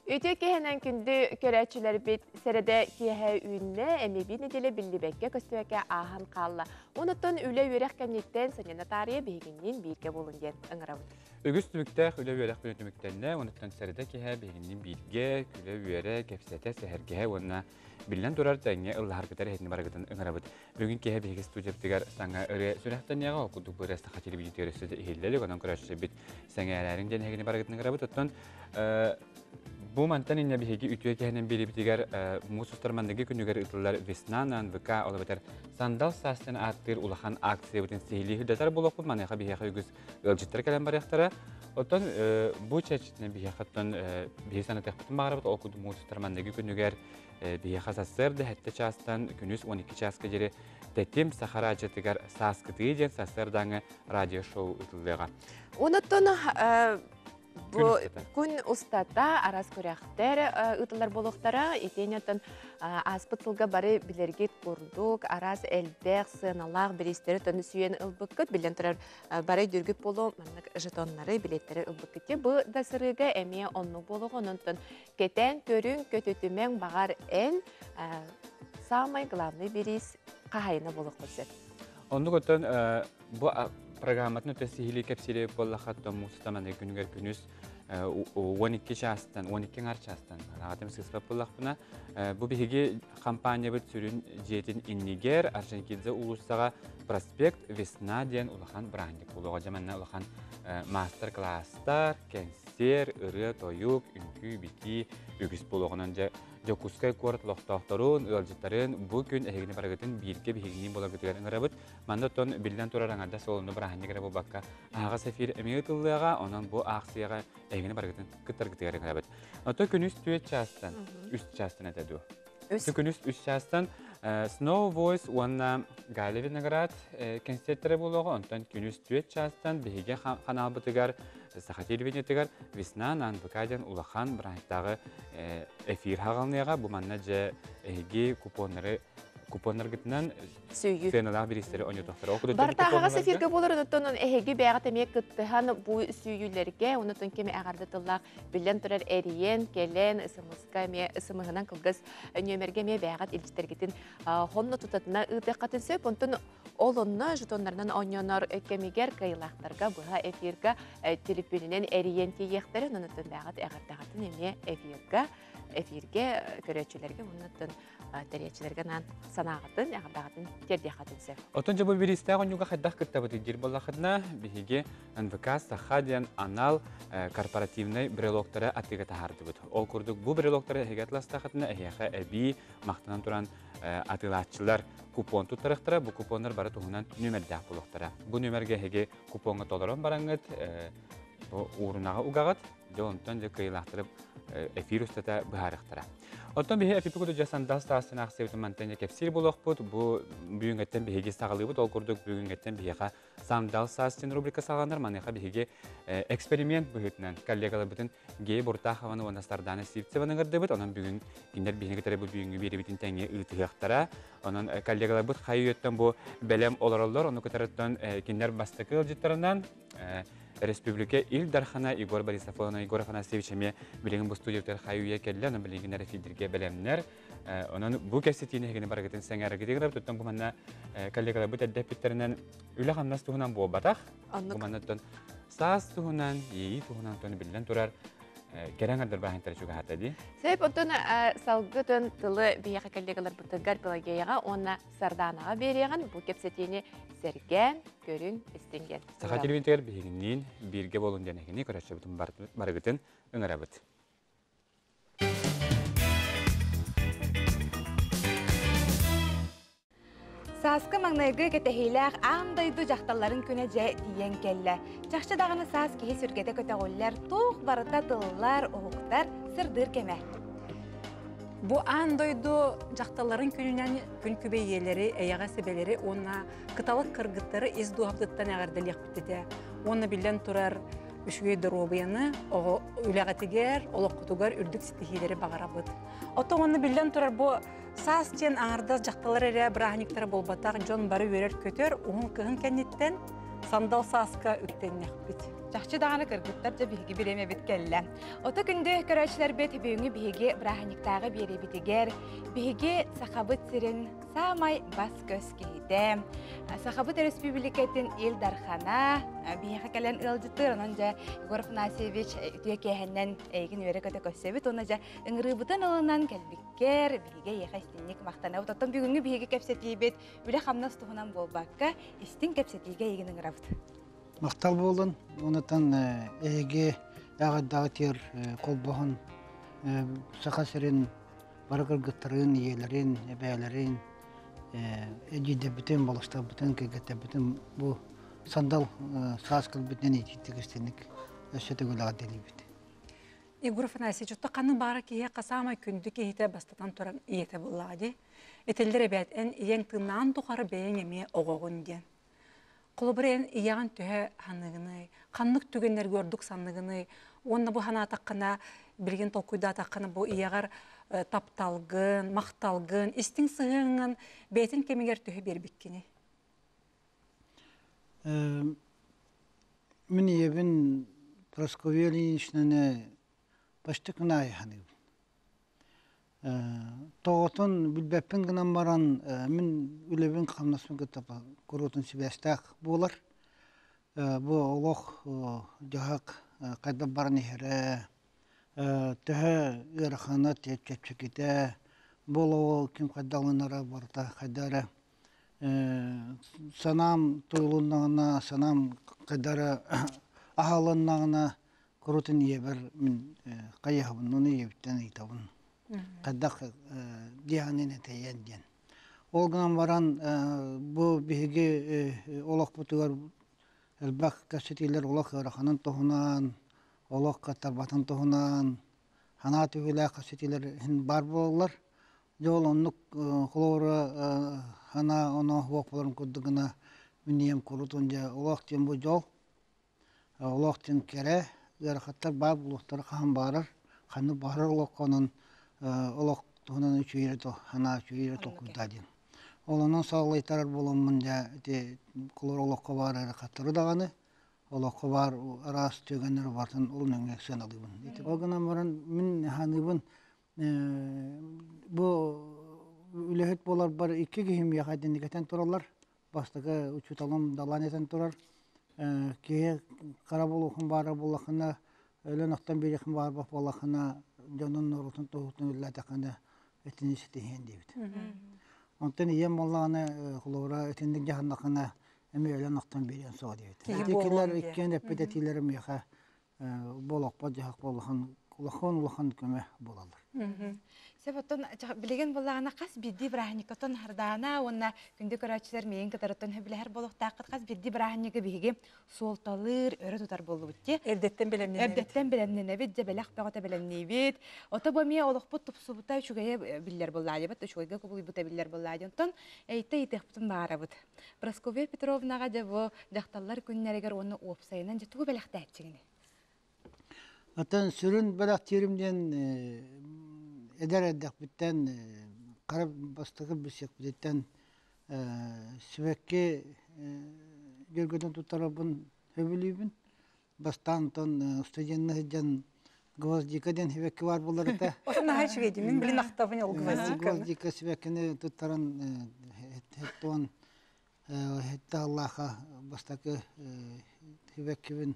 Үтүө киһинэн күндү көрөөччүлэрбит сэрэдэ киэһэ үүннэ, эмиэ биир нэдиэлэ биллибэккэ көстүбэккэ ааһан хаалла. Онуттан үлэ-үөрэх кэнниттэн Саня Натария биһигинниин бииргэ буолун диэн ыҥырабыт. Үгүс түбүктээх үлэ-үөрэх күнэ түмүктэннэ, онуттан сэрэдэ киэһэ биһигинниин бииргэ күлэ-үөрэ, кэпсэтэ, сэһэргэһэ уонна биллэн турар тэҥҥэ ыллаһаргытар эһэтини барыгытын ыҥырабыт. Бүгүн киэһэ биһиги студиябытыгар саҥа ырыа сүрэхтэниэҕэ, ол курдук бу ырыа саха телевидениетигэр өссө да иһиллэ илик, онон көрөөччүлэрбит сэҥээрээриҥ диэн эһигини барыгытын ыҥырабыт. Оттон бу мантан инньэ биһиги үтүө киһинэн биэрибитигэр муус устар манныгы күнүгэр ыытыллар Весна на НВК, ол эбэтэр Сандал саас диэн ааттыыр улахан акциябытын сиһилии үрдэтэр буолуохпут. Маныаха биһиэхэ үгүс ыалдьыттар кэлэн барыахтара. Оттон бу чэрчитинэн биһиэхэ оттон биһи санатыахпытын баҕарабыт, ол курдук муус устар манныгы күнүгэр Биһиэхэ сарсыарда сэттэ чаастан күнүс 12 чааска диэри Тэтим саха радиотыгар Сааскытыы диэн сарсыардааҥы радиошоу ыытыллыаҕа. Онуттан бу күн устата арас күрэхтэр ыытыллар буолуохтара. Итиэннэ ааспыт сылга бары билэргит курдук араас элбэх сыаналаах бириистэри төнү сүүйэн ылбыккыт. Биллэн турар, бары өйдүүргүт буолуо, маннык жетоннары, билеттэри ылбыккыт. Бу да сырыыга эмиэ оннук буолуоҕа. Онон Кэтээн көрүҥ, көтүтүмэҥ, баҕар эн самый главный бириис хаһайына буолуоххун сөп. Оннук оттон бу программатын өтө сиһилии кэпсиир буоллахха, оттон муусута манна күнүгэр күнүс 12 чаастан, 12 ҥар чаастан, аҕатым сыыспат буоллахпына, бу биһиги компаниябыт сүрүн дьиэтин иннигэр Орджоникидзе уулуссаҕа проспект Весна диэн улахан бырааһынньык буолуоҕа. Дьэ манна улахан маастар-класстар, кэнсиэр, ырыа-тойук, үҥкүү-битии үгүс буолуоҕунан дьэ Дьокуускай куорат олохтоохторун, ыалдьыттарын бу күн эһигини барыгытын бииргэ биһигиниин буоларгытыгар ыҥырабыт. Манна оттон биллэн турар аҥардас олону бырааһынньык эрэ буолбакка аһаҕас эфир эмиэ ыытыллыаҕа, онон бу аахсыйаҕа эһигини барыгытын кыттаргытыгар ыҥырабыт. Оттон күнүс 4 чаастан, 3 чаастан этэ дуу? Күнүс 3 чаастан Snow Voice уонна Галя Виноград кэнсиэртэрэ буолуоҕа. Онтон күнүс 4 чаастан биһиги ханаалбытыгар Саха телевидениетыгар Весна на НВК диэн улахан бырааһынньыктааҕы эфир хаҕалыныаҕа. Бу манна дьэ эһиги купоннары купоннаргытынан сыаналаах бириистэри ойнотохторо. Ол курдук Барыта аһаҕас эфиргэ буолар, онтон эһиги бэйэҕит эмиэ кыттыһан бу сүүйүүлэргэ, онтон кими эҕэрдэ тыллаах биллэн турар эрийэн, кэлэн, смс-ка эмиэ смс-ынан кылгас нүөмэргэ эмиэ бэйэҕит илдьиттэргитин хонно тутатына ыытыаххытын сөп. Онтон ол онно жетоннарынан оонньонор кэмигэр кыайыылаахтарга быһа эфирга телефонунан эрийэн тиийиэхтэрэ. Онон бэйэҕит эҕэрдэҕитин эмиэ эфирга эфиргэ көрөөччүлэргэ уонна тэрийээччилэргэ анаан санааҕытын, эҕэрдэҕитин тиэрдиэххитин сөп. Оттон дьэ бу бириистээх оонньууга хайдах кыттабытый диир буоллаххытына, биһиги НВК Саха диэн анал корпоративнай брелоктары атыыга таһаардыбыт. Ол курдук бу брелоктары эһиги атыластахытына эһиэхэ эбии махтанан туран атыылааччылар купон туттарыахтара. Бу купоннар бары туһунан нүөмэрдээх буолуохтара. Бу нүөмэргэ эһиги купоҥҥа толорон бараҥҥыт бу уурунаҕа угаҕыт. Дьэ онтон дьэ кыайыылаахтары эфир устата быһаарыахтара. Оттон биһи эфирбит курдук дьэ сандал саастан аахсыйабытын мантан дьэ кэпсиир буолуохпут. Бу бүгүҥҥэттэн биһиги саҕалыыбыт. Ол курдук бүгүҥҥэттэн биһиэхэ Сандал саас диэн рубрика саҕаланар. Маныаха биһиги эксперимент быһыытынан коллегаларбытын Гея Буртахованы уонна Сардана Сивцеваны ыҥырдыбыт. Онон бүгүн кинилэр биһиги кытары бу бүгүҥҥү биэрэбитин тэҥҥэ ыытыһыахтара. Онон коллегаларбыт хайы үйэттэн бу бэлэм олороллор. Ону кытарыттан кинилэр бастакы ыалдьыттарынан Республика Ил Дархана Егор Борисов уонна Егор Афанасьевич эмиэ билигин бу студиятыгар хайы үйэ кэллэ. Онон билигин эфирдэргэ бэлэмнэр. Онон бу кэпсэтиини эһигини барыгытын сэҥээрэргитигэр ыҥырабыт. Бу манна коллегаларбыт эрдэ эппиттэринэн үлэ-хамнас туһунан буолбатах. Бу манна оттон саас туһунан, иэйии туһунан оттон биллэн турар кэрэ аҥардар бааһынтара чугаһаата дии. Сөп, оттон салгытын тылы биһиэхэ коллегаларбытыгар Пелагеяҕа уонна Сарданаҕа биэриэҕин бу кэпсэтиини сэргээн, көрүҥ, истиҥ диэн. Саха телевизорыгар биһигинниин бииргэ буолун диэн эһигини көрөөччүбүтүн барыгытын ыҥырабыт. Сааскы маҥнайгы кэтэһиилээх аан дойду дьахталларын күнэ дьэ тиийэн кэллэ. Чахчы даҕаны саас киһи сүргэтэ көтөҕүллэр, туох барыта тыллар, уһуктар, сырдыыр кэмэ. Бу аан дойду дьахталларын күнүнэн күн күбэй ийэлэри, эйэҕэс эбэлэри уонна кыталык кыргыттары ис дууһабытыттан эҕэрдэлиэхпит этэ. Уонна биллэн турар, үчүгэй доруобуйаны, оҕо үлэҕитигэр, олоххутугар үрдүк ситиһиилэри баҕарабыт. Оттон уонна биллэн турар бу саас диэн аҥардас дьахталлар эрэ бырааһынньыктара буолбатах, дьон бары үөрэр-көтөр, уһун кыһын кэнниттэн Сандал сааска үктэннэхпит. Чахчы даҕаны кыргыттар дьэ биһиги бириэмэбит кэллэ. Ото күндү көрөөччүлэрбит бүгүҥҥү биһиги бырааһынньыктааҕы биэриибитигэр биһиги Сахабыт сирин саамай бас-көс киһитэ, Сахабыт Өрөспүүбүлүкэтин Ил Дархана биһиэхэ кэлэн ыалдьыттыыр. Онон дьэ Егор Афанасьевич үтүө киэһэннэн эйигин үөрэ-көтө көрсөбүт уонна дьэ ыҥырыыбытын ылынан кэлбиккэр биһиги эйиэхэ истиҥник махтанабыт. Оттон бүгүҥҥү биһиги кэпсэтиибит үлэ-хамнас туһунан буолбакка, истиҥ кэпсэтиигэ эйигин ыҥырабыт. Махтал буолун. Онутан эһиги эҕэрдэҕитигэр холбоһон Саха сирин бары кыргыттарын, ийэлэрин, эбээлэрин, эдьиийдэрбитин, балыстарбытын, кэргэттэрбитин бу сандал саас кэлбитинэн иитиитик истинник өссө төгүл эҕэрдэлиибит. Егор Афанасьевич, отто ханнык баара киһиэхэ саамай күндү киһитэ бастатан туран ийэтэ буоллаҕа дии. Этэллэр эбээт, эн ийэҥ тыыннаан тухары бэйэҥ эмиэ оҕоҕун диэн. Холобур, эн ийэҕин төһө саныыгыный, ханнык түгэннэргэ ордук саныыгыный уонна бу санаатаххына, билигин толкуйдаатаххына бу ийэҕэр тапталгын, махталгын, истиҥ сыһыаҥҥын бэйэтин кэмигэр төһө биэрбиккиний? Мин ийэбин Прасковья Ильиничнаны бастакы аайы саныыбын. Тоҕотун билбэппин гынан баран, мин үлэбин-хамнаспын кытта куруутун сибээстээх буолар. Бу олох дьаһах хайдах баран иһэрэ, төһө ыарахана, чэпчэкитэ, бу олоҕу ким хайдах ылынара барыта хайдах эрэ санаам туолуннаҕына, санаам хайдах эрэ аһылыннаҕына Курутун ийэбэр мин хайыһабын, ону ийэбиттэн ыйытабын. Хайдах диэҕинэн этэйэн диэн. Ол гынан баран бу биһиги олохпутугар элбэх кэпсэтиилэр олох ыараханын туһунан, олох кыаттарбатын туһунан, санаа түһүүлээх кэпсэтиилэр иһин баар буолаллар. Дьэ ол оннук холобура санаа оноо суох буоларын курдук гына мин ийэм курутун дьэ олох диэн бу дьол Олох диэн кэрэ, ыарахаттар баар буолуохтара хаһан баҕарар, ханнык баҕарар олоххо онон олох туһунан үчүгэй эрэ санаа үчүгэй эрэ толкуйдаа диэн. Ол онон салайтарар буоламмын дьэ ити холобур олоххо баар ыарахаттары даҕаны, олоххо баар араас түгэннэри барытын ол нөҥүө сыаналыыбын. Ити ол гынан баран мин саныыбын бу үлэһит буоларбар икки киһи миэхэ итинник этэн тураллар. Бастакы учууталым Далан этэн турар, киһи хара буолуохун баара буоллаххына, өлөн-охтон биэриэххин баҕарбат буоллаххына, дьонун норуотун туһутун үлэлээтэххинэ итини ситиһиэн диэбит. Онтон ийэм буоллаҕына, холобура, итинник дьаһаннаххына, эмиэ өлөн-охтон биэриэн суоҕа диэбит. Киһи Ити буолуон кинилэр диэн. иккиэн эппит этиилэрэ миэхэ бу олохпот дьаһах буоллахан улахан улахан көмө буолаллар. Сөп оттон билигин буоллаҕына хас биирдии бырааһынньыккытын Хардаана уонна күндү көрөөччүлэр миигин кытарыттан сөбүлэһэр буолуохтааххыт хас биирдии бырааһынньыгы биһиги суолталыыр, өрө тутар буоллубут дии. Эрдэттэн бэлэмнэнэбит. Эрдэттэн бэлэмнэнэбит, дьэ бэлэх бөҕөтө бэлэмниибит. Ото бу эмиэ олохпут тупсубута үчүгэйэ биллэр буоллаадьыбыт, үчүгэйгэ кубулуйбута биллэр буоллаадьы. Онтон эйтэ ыйытыахпытын баарабыт. Прасковья Петровнаҕа дьэ бу дьахталлар күннэригэр уонна уопсайынан дьэ тугу бэлэхтээччигиний? Оттон сүрүн бэлэхтиирим диэн эдэр эрдэхпиттэн хара бастакы билсиэхпититтэн сибэкки дьөргөтөн туттарарбын сөбүлүүбүн. Бастаан онтон студенна сылдьан гвоздика диэн сибэкки баар буолар этэ. Отон наһаа үчүгэй мин билин ахтабын ол гвоздиканы. Гвоздика сибэккини туттаран хеттуон хетте аллааха бастакы сибэккибин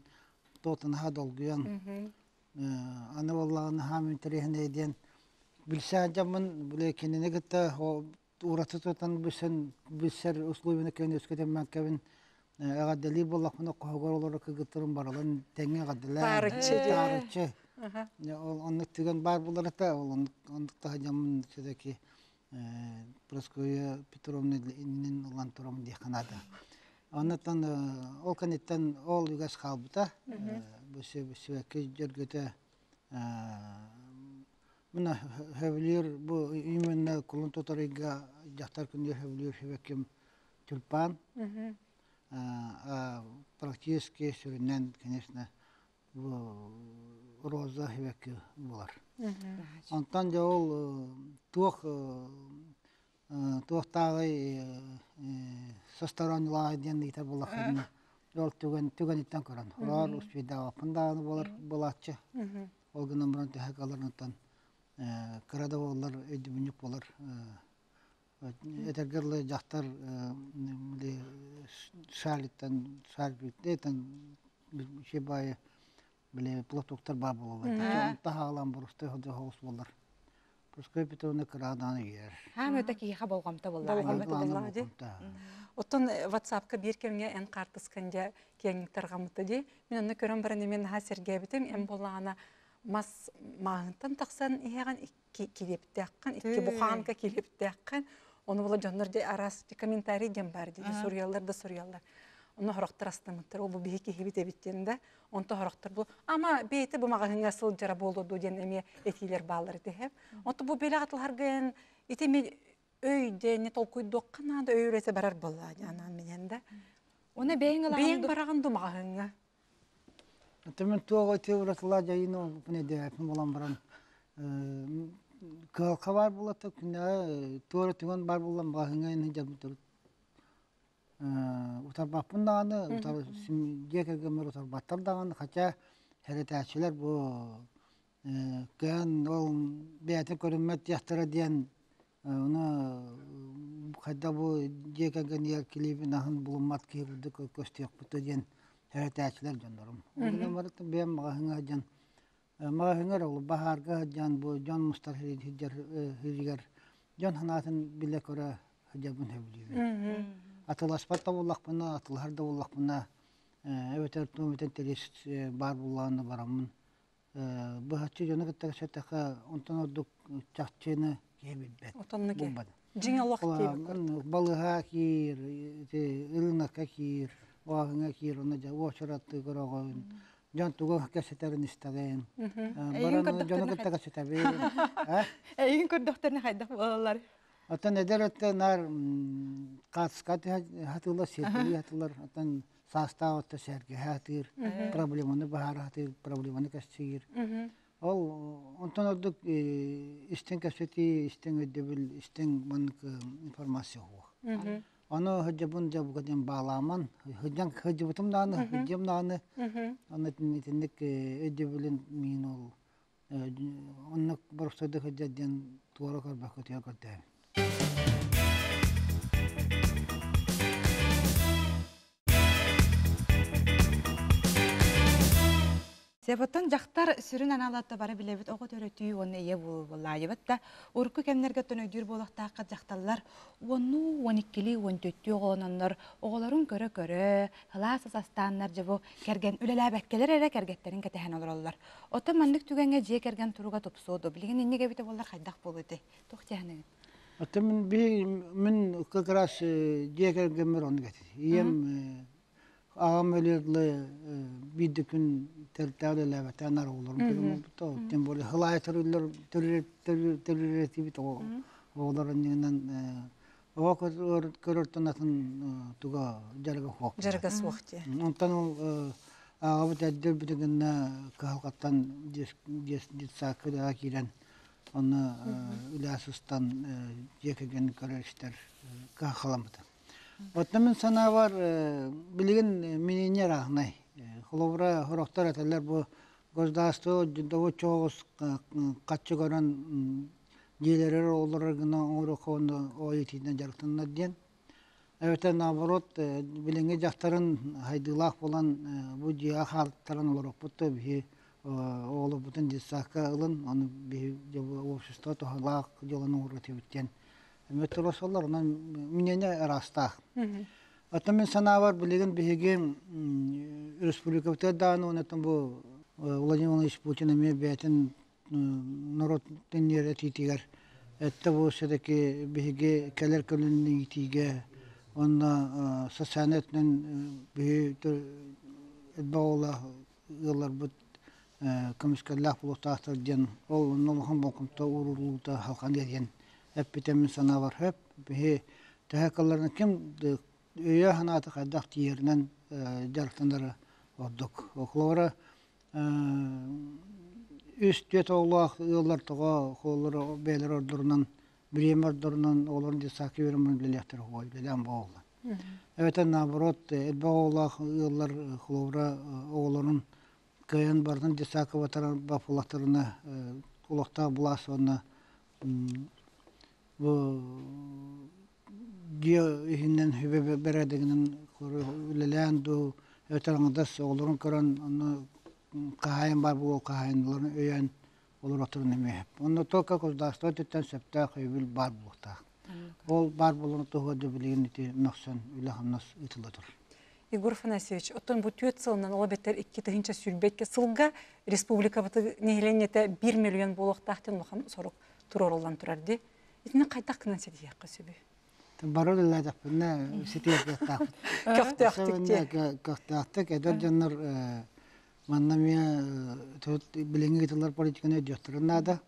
туотун наһаа долгуйан аны буоллаҕына хаам интэриэһинэй диэн билсээн дьоммун били кинини кытта ураты тутан билсэн билсэр условияны кэлин үөскэтиммэккэбин эҕэрдэлиир буоллахпына хоһугар олорор кыргыттарым барыларын тэҥҥэ эҕэрдэлээн Таарыччы диэн. таарыччы ол оннук түгэн баар буолар этэ ол оннук оннук таһдьаммын все-таки Прасковья Петровна иннин ылан турам диэххэ наада. Оннуттан ол кэнниттэн ол үгэс хаалбыта. Бу сибэкки дьөргөтө Мин сөбүлүүр бу именно кулун тутар ыйга дьахтар күнүгэр сөбүлүүр сибэкким тюльпан. Практически сүрүннэн, конечно, бу роза сибэкки буолар. Онтон дьэ ол туох туохтааҕый состоронньулааҕый диэн ыйытар буоллаххына, Ол түгэн түгэниттэн көрөн. Олор успейдаабаппын даҕаны буолар буолааччы. Ол гынан баран төһө каларынтан кыра да буоллар өйдөбүнньүк буолар. Этэргэ дылы дьахтар шалиттан шарпиттан баайы били платоктар баар буолаллар. Таһаалаан борустой хоҕус буолар. Прасковья Петровна кырадаан үйэр. Хаам өтө киһиэхэ болҕомто буоллаҕа дии. Оттон WhatsApp-ка биир кэмҥэ эн хаартыскан дьэ киэҥник тарҕаммыта дии. Мин онно көрөн баран эмиэ наһаа сэргээбитим. Эн буоллаҕына мас мааһынтан тахсан иһэҕин икки килиэптээххин, икки бухаанка килиэптээххин. Ону була дьоннор дьэ араас комментарий диэн баар дии. Суруйаллар да суруйаллар. Ону хорохтор астыммыттар. Ол бу биһи киһибит эбит диэн да. Онто хорохтор бу ама бэйэтэ бу маҕаһыыҥҥа сылдьара буолуо дуо диэн эмиэ этиилэр бааллар этэ. Онто бу бэлэх атыларгын ити мен өйдөнө толкуйдуохха наада өй үлэтэ барар буолла анаан минэн да. Уна бэйэҥ ылаҕын Бэйэҥ бараҕын ду маҕаһыыҥҥа. Мен туох өтө уратыла дьайын ол нэдээпин болан баран кыалка бар буолата күннээҕи туора түгэн бар буолан маҕаһыыҥҥа ини дьабын Утарбаппын даҕаны, дьиэ кэргэммэр утарбаттар даҕаны, хотя хэрэтээччилэр бу кыһан ол бэйэтин көрүммэт диэхтэрэ диэн ону хайдах бу дьиэ кэргэнигэр килиибин аһын булуммат киһи курдук көстүөхпүт диэн хэрэтээччилэр дьоннорум. Ол гынан баран бэйэм маҕаһыыҥҥа сылдьан маҕаһыыҥҥа эрэ ол баһаарга сылдьан бу дьон мустар сиригэр дьон санаатын билэ-көрө сылдьарбын сөбүлүүбүн. Атыласпат да буоллахпына, атылаһар да буоллахпына, эбэтэр туом этэн тэлис баар буоллаҕына бараммын быһаччы дьону кытта кэпсэттэххэ онтон ордук чахчыны киһи билбэт. Отонно ки. Дьиҥ олох диэбит Балыһа киир, ырыынакка киир, оҕаһыҥа киир, онно дьэ уочараттыы көрөҕүн, дьон тугу кэпсэтэрин истэҕин. Баран дьону кытта кэпсэтэбин. Эйигин көрдөхтөрүнэ хайдах буолаллар? Оттон эдэр өттө наар хаатыска хатыылар, сиэркилии хатыылар, оттон саастаах өттө сэргэһэ хатыыр, проблеманы баһаара хатыыр, проблеманы кэпсиир. Ол онтон ордук истиҥ кэпсэтии, истиҥ өйдөбүл, истиҥ маннык информация суох. Ону сылдьабын дьэ бука диэн баалааман, сылдьан сылдьыбытым даҕаны, сылдьыам даҕаны, аны итинник өйдөбүлүн миин ол оннук боруостойдук сылдьар диэн туора көрбөккө түһэ көрдөөбүн. Сeboттон дьахтар сүрүн аналата бары билэбит оҕо төрөтүү уонна ийэ буоллаайыбыт да урукку кэмнэргэ оттон өйдүүр буолуохтаахха дьахталлар уоннуу, уон иккилии, уон төртүү оҕолононнор оҕолорун көрө-көрө сылаас астааннар дьэ бу кэргэн үлэлээбэккэлэр эрэ кэргэттэрин кэтэһэн олороллор. Оттон маннык түгэҥҥэ дьиэ кэргэн туруга тупсуо дуо? Билигин инник эбитэ буоллар хайдах буолуо этэй? Туох диэхиныгын? Оттон мин биһи мин как раз дьиэ кэргэммэр оннук этэ. Ийэм аҕам өлүөр дылы биир да күн тэрилтэҕэ үлэлээбэтэ наар оҕолорум көрөн буолбута. Тем более хылаайа төрүүллэр төрүүлэр оҕолор анньыгынан оҕо көрөртөн атын туга дьарыга суох. Дьарыга суох дии. Онтон ол аҕабыт эрдэ өлбүтэ гынна кыһалҕаттан детсадка үлэҕэ киирэн онно үлэ сыстан дьиэ кэргэн көрөр-истэр кыһалҕаламмыта. Оттон мин санаабар билигин миниинньэ ырааһынай. Холобура, сорохтор этэллэр бу государство добуччу хаччы көрөн дьиэлэригэр олорор гына оҥоруохха уонна ол итиинэн дьарыктаннар диэн. Эбэтэр наоборот билиҥҥи дьахтарын хайдыылаах буолан бу дьиэҕэ хаалтаран олоруохпут да биһи оҕолорбутун детсадка ылын, ону биһи общество туһалаах дьыаланы оҥоруо этибит диэн эмиэ туруорсаллар. Онон мнение араастаах. Оттон мин санаабар билигин биһиги республикабытыгар даҕаны уонна бу Владимир Владимирович Путин эмиэ бэйэтин норуот тэнниэр этиитигэр эттэ бу все-таки биһиги кэлэр көлүнү иитиигэ уонна социальнай өттүнэн биһи элбэх оҕолоох ыалларбыт көмүскэллээх буолуохтаахтар диэн ол онно улахан болҕомто ууруллуута халҕаныа диэн эппитэ мин санаабар сөп. Биһи төһө кылларына ким өйө-санаата хайдах тиийэринэн дьарыктанара ордук. Холобура үс-түөрт оҕолоох ыаллар тоҕо оҕолоро бэйэлэрэ ордорунан, бириэмэ ордорунан оҕолорун детсадка үөрэммин үлэлиэхтэрэ үлэлээн буолла. Эбэтэр наоборот, элбэх оҕолоох ыаллар холобура оҕолорун кыайан барытын детсадка батарар баппулахтарына олохтоох былаас уонна бу дьиэ иһинэн сүбэ бэрээдэгинэн үлэлээн дуу эбэтэр аҥардас оҕолорун көрөн онно хаһаайын баар буолуо хаһаайыннарын өйөөн олорохторун эмиэ онно только государство өттүттэн сөптөөх өйөбүл баар буолуохтаах. Ол баар буоларын туһугар дьэ билигин ити мөхсөн үлэ-хамнас ыытылла турар. Егор Афанасьевич, оттон бу түөрт сылынан ол эбэтэр 2022 сылга республикабыт нэһилиэнньэтэ 1 миллион буолуохтаах диэн улахан сорук туруоруллан турар дии. Итини хайдах гынан ситиһиэххэ сөбүй? Бары үлэлээтэхпинэ ситиһиэхтээхпит. Көхтөөхтүк дии. Көхтөөхтүк эдэр дьоннор манна эмиэ билиҥҥи ыытыллар политиканы өйдүөхтэрин наада.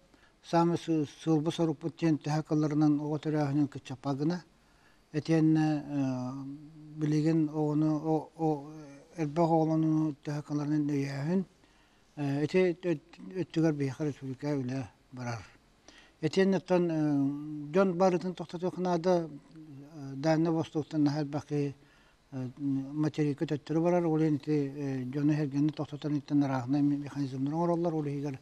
Саамай сыалбыт сорукпут диэн төһө кылларынан оҕо төрөөһүнүн кыччаппа гына. Итиэннэ билигин оҕону элбэх оҕолонууну төһө кылларынан өйөөһүн. Ити өттүгэр биһиэхэ республика үлэ барар. Итиэннэ оттон дьон барытын тохтотуох наада. Дальнай Востоктан наһаа элбэх киһи материкка төттөрү барар, ол иһин ити дьону-сэргэни тохтотон иттэн арааһынай механизмнары оҥороллор, ол иһигэр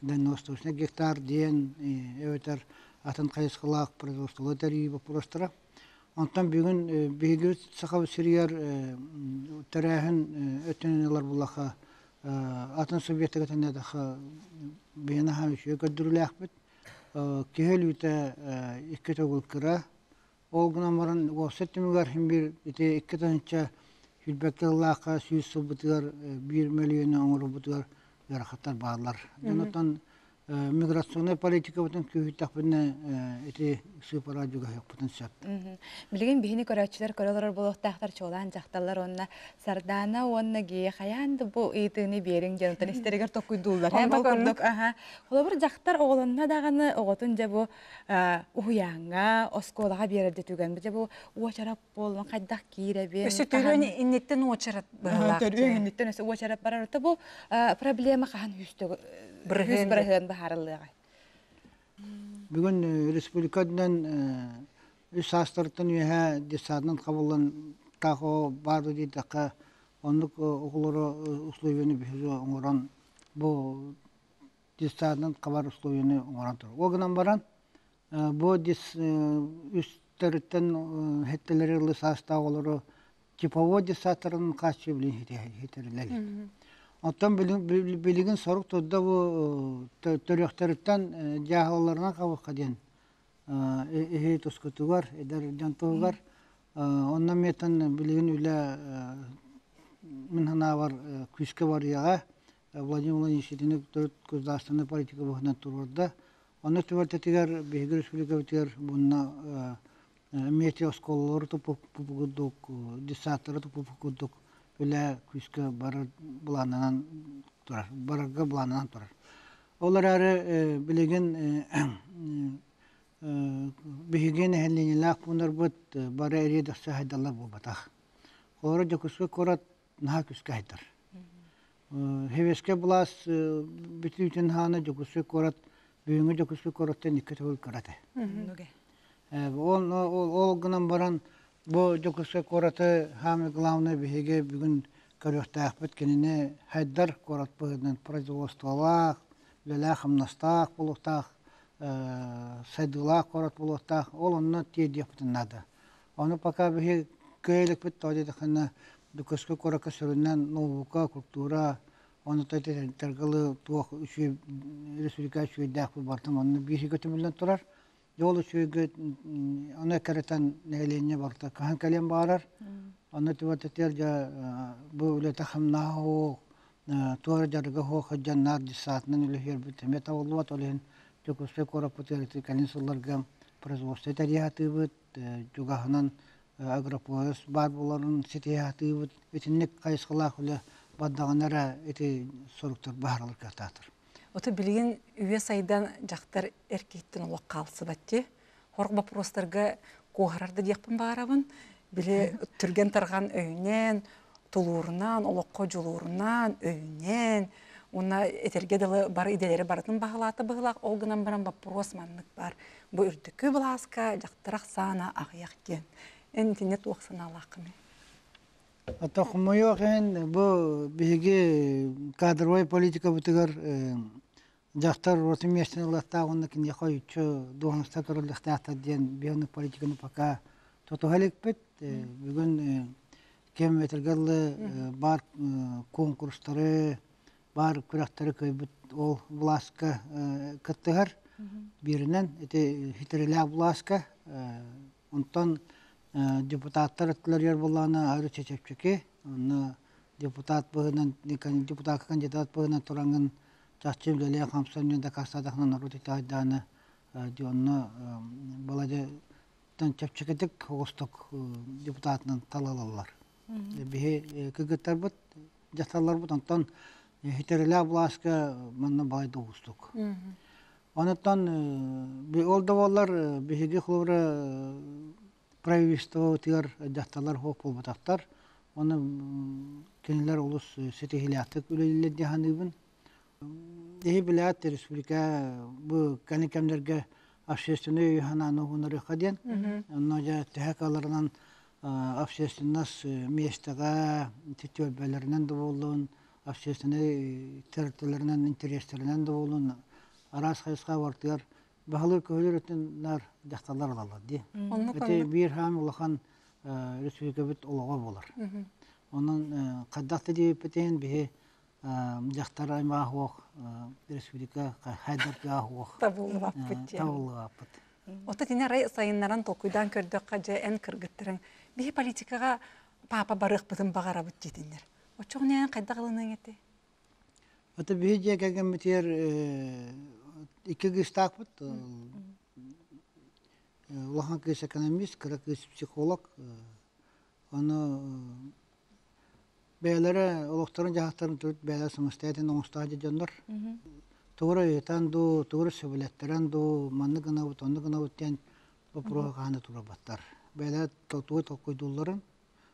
дальневосточный гектар диэн эбэтэр атын хайысхалаах производстволары тэрийии боппуруостара. Онтон бүгүн биһиги Саха сиригэр тэрээһин өттүнэн ылар буллаха атын субъектыга тэннэтэххэ биһи наһаа үчүгэй көрдөрүүлээхпит. Киһи өлүүтэ икки төгүл кыра. Ол гынан баран уопсай түмүгэр син биир ити 2021 сыллаахха 100 сылбытыгар 1 мөлүйүөнү оҥорорбутугар ыарахаттар бааллар. Онон миграционнай политикабытын күүһүттэхпинэ ити сыыппара дьугаһыахпытын сөп. Билигин биһини көрөөччүлэр көрө олорор буолуохтаахтар чуолаан дьахталлар уонна Сардаана уонна Гея хайаан да бу ыйытыыны биэриҥ диэн онтон истэригэр токкуйдууллар. Ол курдук, аха. Холобур, дьахтар оҕолонно даҕаны оҕотун дьэ бу уһуйааҥҥа, оскуолаҕа биэрэрдэ түгэн. Дьэ бу уочарат буоллун хайдах киирэбин? Өссө төрүөн инниттэн уочарат быһалаах. Төрүөн инниттэн өссө уочарат барар. Ото бу проблема хаһан үс бырыһыан быһаарыллыаҕай? Бүгүн республика үрдүнэн үс саастарыттан үөһэ детсадынан хабыллан таах баар диэтэххэ оннук оҕолору условияны биһиги оҥорон бу детсадынан хабар условияны оҥорон турар. Ол гынан баран бу үстэриттэн хэттэлэри ылы саастаах оҕолору типовой детсадтарын хааччы билин хитэрилэр. Оттон билигин сорук турда бу төрүөхтэриттэн дьааһылаларынан хабыхха диэн иһи тускутугар, эдэр дьон туһугар. Онно метан билигин үлэ мин санаабар күүскэ барыаҕа. Владимир Владимирович итини төрүт государственнай политика быһыытынан туруорда. Онно түбэлтэтигэр биһиги республикабытыгар bunна эмиэ оскуолалары туппуппут курдук, детсадтары туппуппут курдук үлэ күүскэ барар былааннанан турар, барарга былааннанан турар. Ол эрээри билигин биһиги нэһилиэнньэлээх пууннарбыт бары эриэ-дэхси сайдаллар буолбатах. Холобура, Дьокуускай куорат наһаа күүскэ сайдар. Хевескэ былаас бүтүүтүн хаана Дьокуускай куорат бүгүҥҥү Дьокуускай куораттан икки төгүл кыра этэ. Ол, ол гынан баран бу Дьокуускай куораты самое главное биһиги бүгүн көрүөхтээхпит кинини хайдар куорат быһыытынан производстволаах, үлэлээх-хамнастаах буолуохтаах, сайдыылаах куорат буолуохтаах. Ол онно тиэрдиэхпитин наада. Ону пока биһи кыайа иликпит тоҕо диэтэххинэ Дьокуускай куоракка сүрүннээн наука, культура, ону таргалы туох үчүгэй республика үчүгэйдээх барытын онно бииргэ түмүллэн турар. Дьэ ол үчүгэйгэ ону эккирэтэн нэһилиэнньэ барыта хаһан кэлиэн баҕарар. Ону түбэлтэтигэр дьэ бу үлэтэ хамнаһа суох, туора дьарыга суох сылдьан наар детсадынан үлэһиэрбит эмиэ табыллыбат. Ол иһин Дьокуускай куораппытыгар ити кэлин сылларга производство тэрийэ сатыыбыт, чугаһынан агропояс баар буоларын ситиһэ сатыыбыт. Итинник хайысхалаах үлэ бардаҕына эрэ ити соруктар баһарылар кыахтаахтар. Ото билигин үйэ сайдан дьахтар эр киһиттэн олох хаалсыбат дии. Сорох боппуруостарга куоһарар да диэхпин баҕарабын. Били түргэн-тарҕан өйүнэн, тулуурунан, олоххо дьулуурунан, өйүнэн уонна этэргэ дылы бары идэлэри барытын баһылаата быһыылаах. Ол гынан баран боппуруос маннык баар. Бу үрдүкү былааска дьахтар ахсаана аҕыйах диэн. Эн итиннэ туох санаалааххыный? Ото хомойуох иһин бу биһиги кадровай политикабытыгар дьахтар ураты миэстэни ылыахтаах уонна киниэхэ ойуччу дуоһунастар көрүллүөхтээхтэр диэн биһиги политиканы пока тутуһа иликпит. Бүгүн кэм этэргэ дылы баар конкурстары, баар күрэхтэри кыайбыт ол былааска кыттыһар. Бииринэн ити хитирилээх былааска онтон депутаттар өттүлэригэр буоллаҕына арыычча чэпчэки. Онно депутат быһыынан депутакка кандидат быһыынан тураҥҥын чахчы үлэлээн-хамсаан диэн дакаастаатахына норуот итэҕэйдэҕинэ дьэ онно баладьа чэпчэкитик оҕустук депутатынан талалаллар. Биһи кыргыттарбыт, дьахталларбыт онтон хитэрилээх былааска манна балай да уустук. Онуттан ол да буоллар биһиги холобура правительствобытыгар дьахталлар суох буолбатахтар. Оны кинилэр олус ситиһиилээхтик үлэлииллэр дии саныыбын. Эһи билээт республика бу кэнники кэмнэргэ общественный өйү-санааны уһунарыахха диэн. Онно дьэ төһө кыалларынан общественность миэстэҕэ түөлбэлэринэн да буоллун, общественнай тэрилтэлэринэн, интэриэстэринэн да буоллун араас хайысха бартыгар баһылыыр-көһүлүүр өттүн наар дьахталлар ылаллар дии. Ити биир хаам улахан республикабыт олоҕо буолар. Онон хайдах да диэбиппитин биһи дьахтар аймаҕа суох республика хайдарга суох табыллыбаппыт табыллыбаппыт. Ото тини арай сайыннаран толкуйдаан көрдөххө дьэ эн кыргыттарыҥ биһи политикаҕа папа барыахпытын баҕарабыт диэтиннэр. Оччоҕуна эн хайдах ылыныаҥ этэй? Ото биһи дьиэ кэргэммитигэр икки кыыстаахпыт. Улахан кыыс экономист, кыра кыыс психолог. Ону бэйэлэрэ олохторун-дьаһахтарын төрүт бэйэлэрэ самостоятельно оҥостоох дьоннор. Тугу ыйытан дуу, тугу сөбүлэттэрэн дуу, маннык гынабыт, оннук гынабыт диэн боппуруоһу хаһан да турарбаттар. Бэйэлэрэ тугу толкуйдуулларын,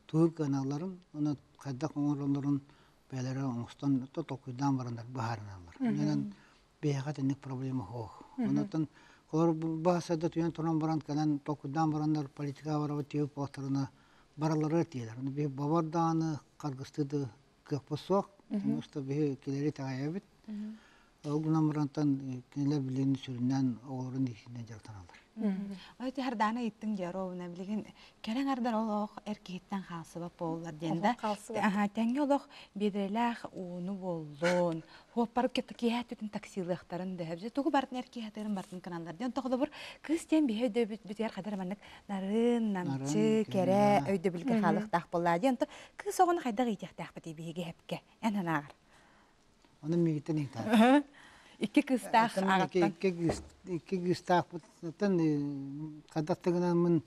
тугу кыаналларын, уонна хайдах оҥороллорун бэйэлэрэ оҥостон толкуйдаан бараннар быһаарыналлар. Онон биһиэхэ итинник проблема суох. Онон олор баһасада түйэн туран баран кэлэн толкуйдаан бараннар политикаҕа барабыт тиийбит буолтарына бараллара тиийэлэр. Ону биһи бабар даҕаны харгыстыы да кыахпыт суох. Потому что биһи кинилэри итэҕэйэбит. Ол гынан барантан кинилэр билигин сүрүннээн оҕолорун иитиинэн дьарыктаналлар. Ой, Хардаана ыйыттыҥ дьэ, ровно билигин кэлэн ардар олох эр киһиттэн хаалсыбат буоллар диэн да. Тэҥҥэ олох биэдэрэлээх ууну буоллун, хуоппар киэһэ түтүн таксилыахтарын да сөп. Тугу бартын эр киһи атыырын бартын кыналлар диэн. Тоҕолобур кыыс диэн биһи өйдөбүт бүтүөр хадar маннык нарын, намчы, кэрэ өйдөбүлгэ хаалыахтаах буоллаа диэн. Кыыс оҕону хайдах иитиэхтээхпитий биһиги эпке эн санааҕар? Оны миигиттэн ыйытаар. Икки кыыстаах аҕаттан. Икки кыыстаахпыттан хайдах да гынаммын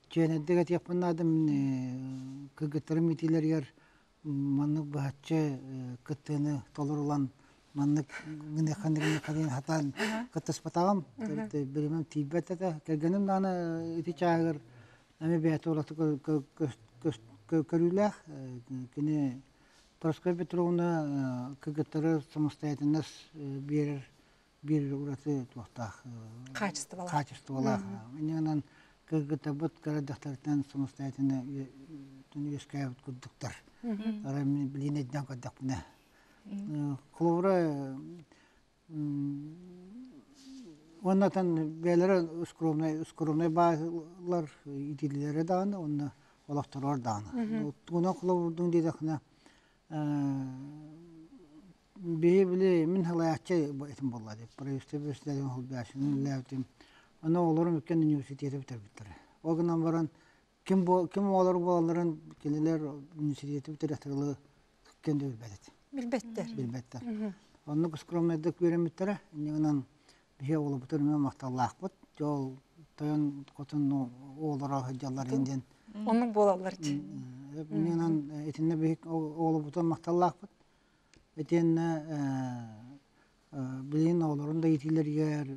чүөнэрдик этиэхпин наада мин кыргыттарым итиилэригэр маннык быһаччы кыттыыны толорулан маннык гыныахха гыныахха диэн сатаан кыттыспатаҕым. Биримэм тиийбэт этэ. Кэргэним даҕаны ити чааһыгар эмиэ бэйэтэ ураты көрүүлээх. Кини Парасковья Петровна кыргыттары самостоятельность биэрэр биир ураты туохтаах Качестволаах. Качестволаах. Иннинэн кыргыттарбыт кыра дьахтартан самостоятельно үөскээбит курдуктар. Арай мин билиин өйдөөн көрдөхпүнэ. Холобура уоннатан бэйэлэрэ скромнай скромнай баалар итилилэрэ даҕаны уонна олохторор даҕаны. Тугунан холобурдуҥ диэтэххинэ биһи били мин халаяччы этим буолла дии правительство председателин холбооччунан үлэлээбитим. Аны оҕолорум иккиэн университеты бүтэрбиттэрэ. Ол гынан баран ким ким оҕолор буолалларын кинилэр университеты бүтэрээхтэрэ ким да билбэт этим. Билбэттэр. Билбэттэр. Оннук скромнайдык үөрэммиттэрэ. Инньэ гынан биһи оҕолорбутун эмиэ махталлаахпыт. Дьэ ол тойон хотун оҕолоро сылдьаллар диэн. Оннук буолаллар дии. Инньэ гынан итиннэ биһи оҕолорбутун махталлаахпыт. Итиэннэ билигин оҕолорун да иитиилэригэр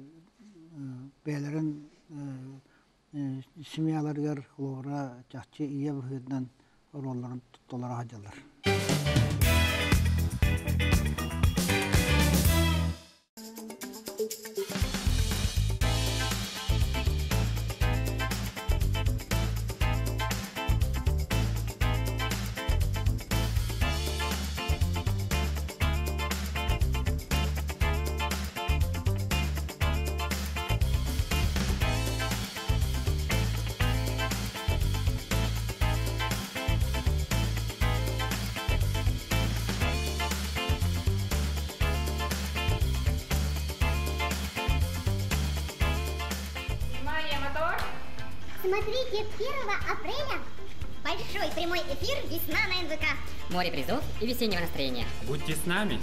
бэйэлэрин семьяларыгар холобура чахчы ийэ быһыытынан оруолларын толоро сылдьаллар. Смотрите 1 апреля большой прямой эфир «Весна на НВК». Море призов и весеннего настроения. Будьте с нами!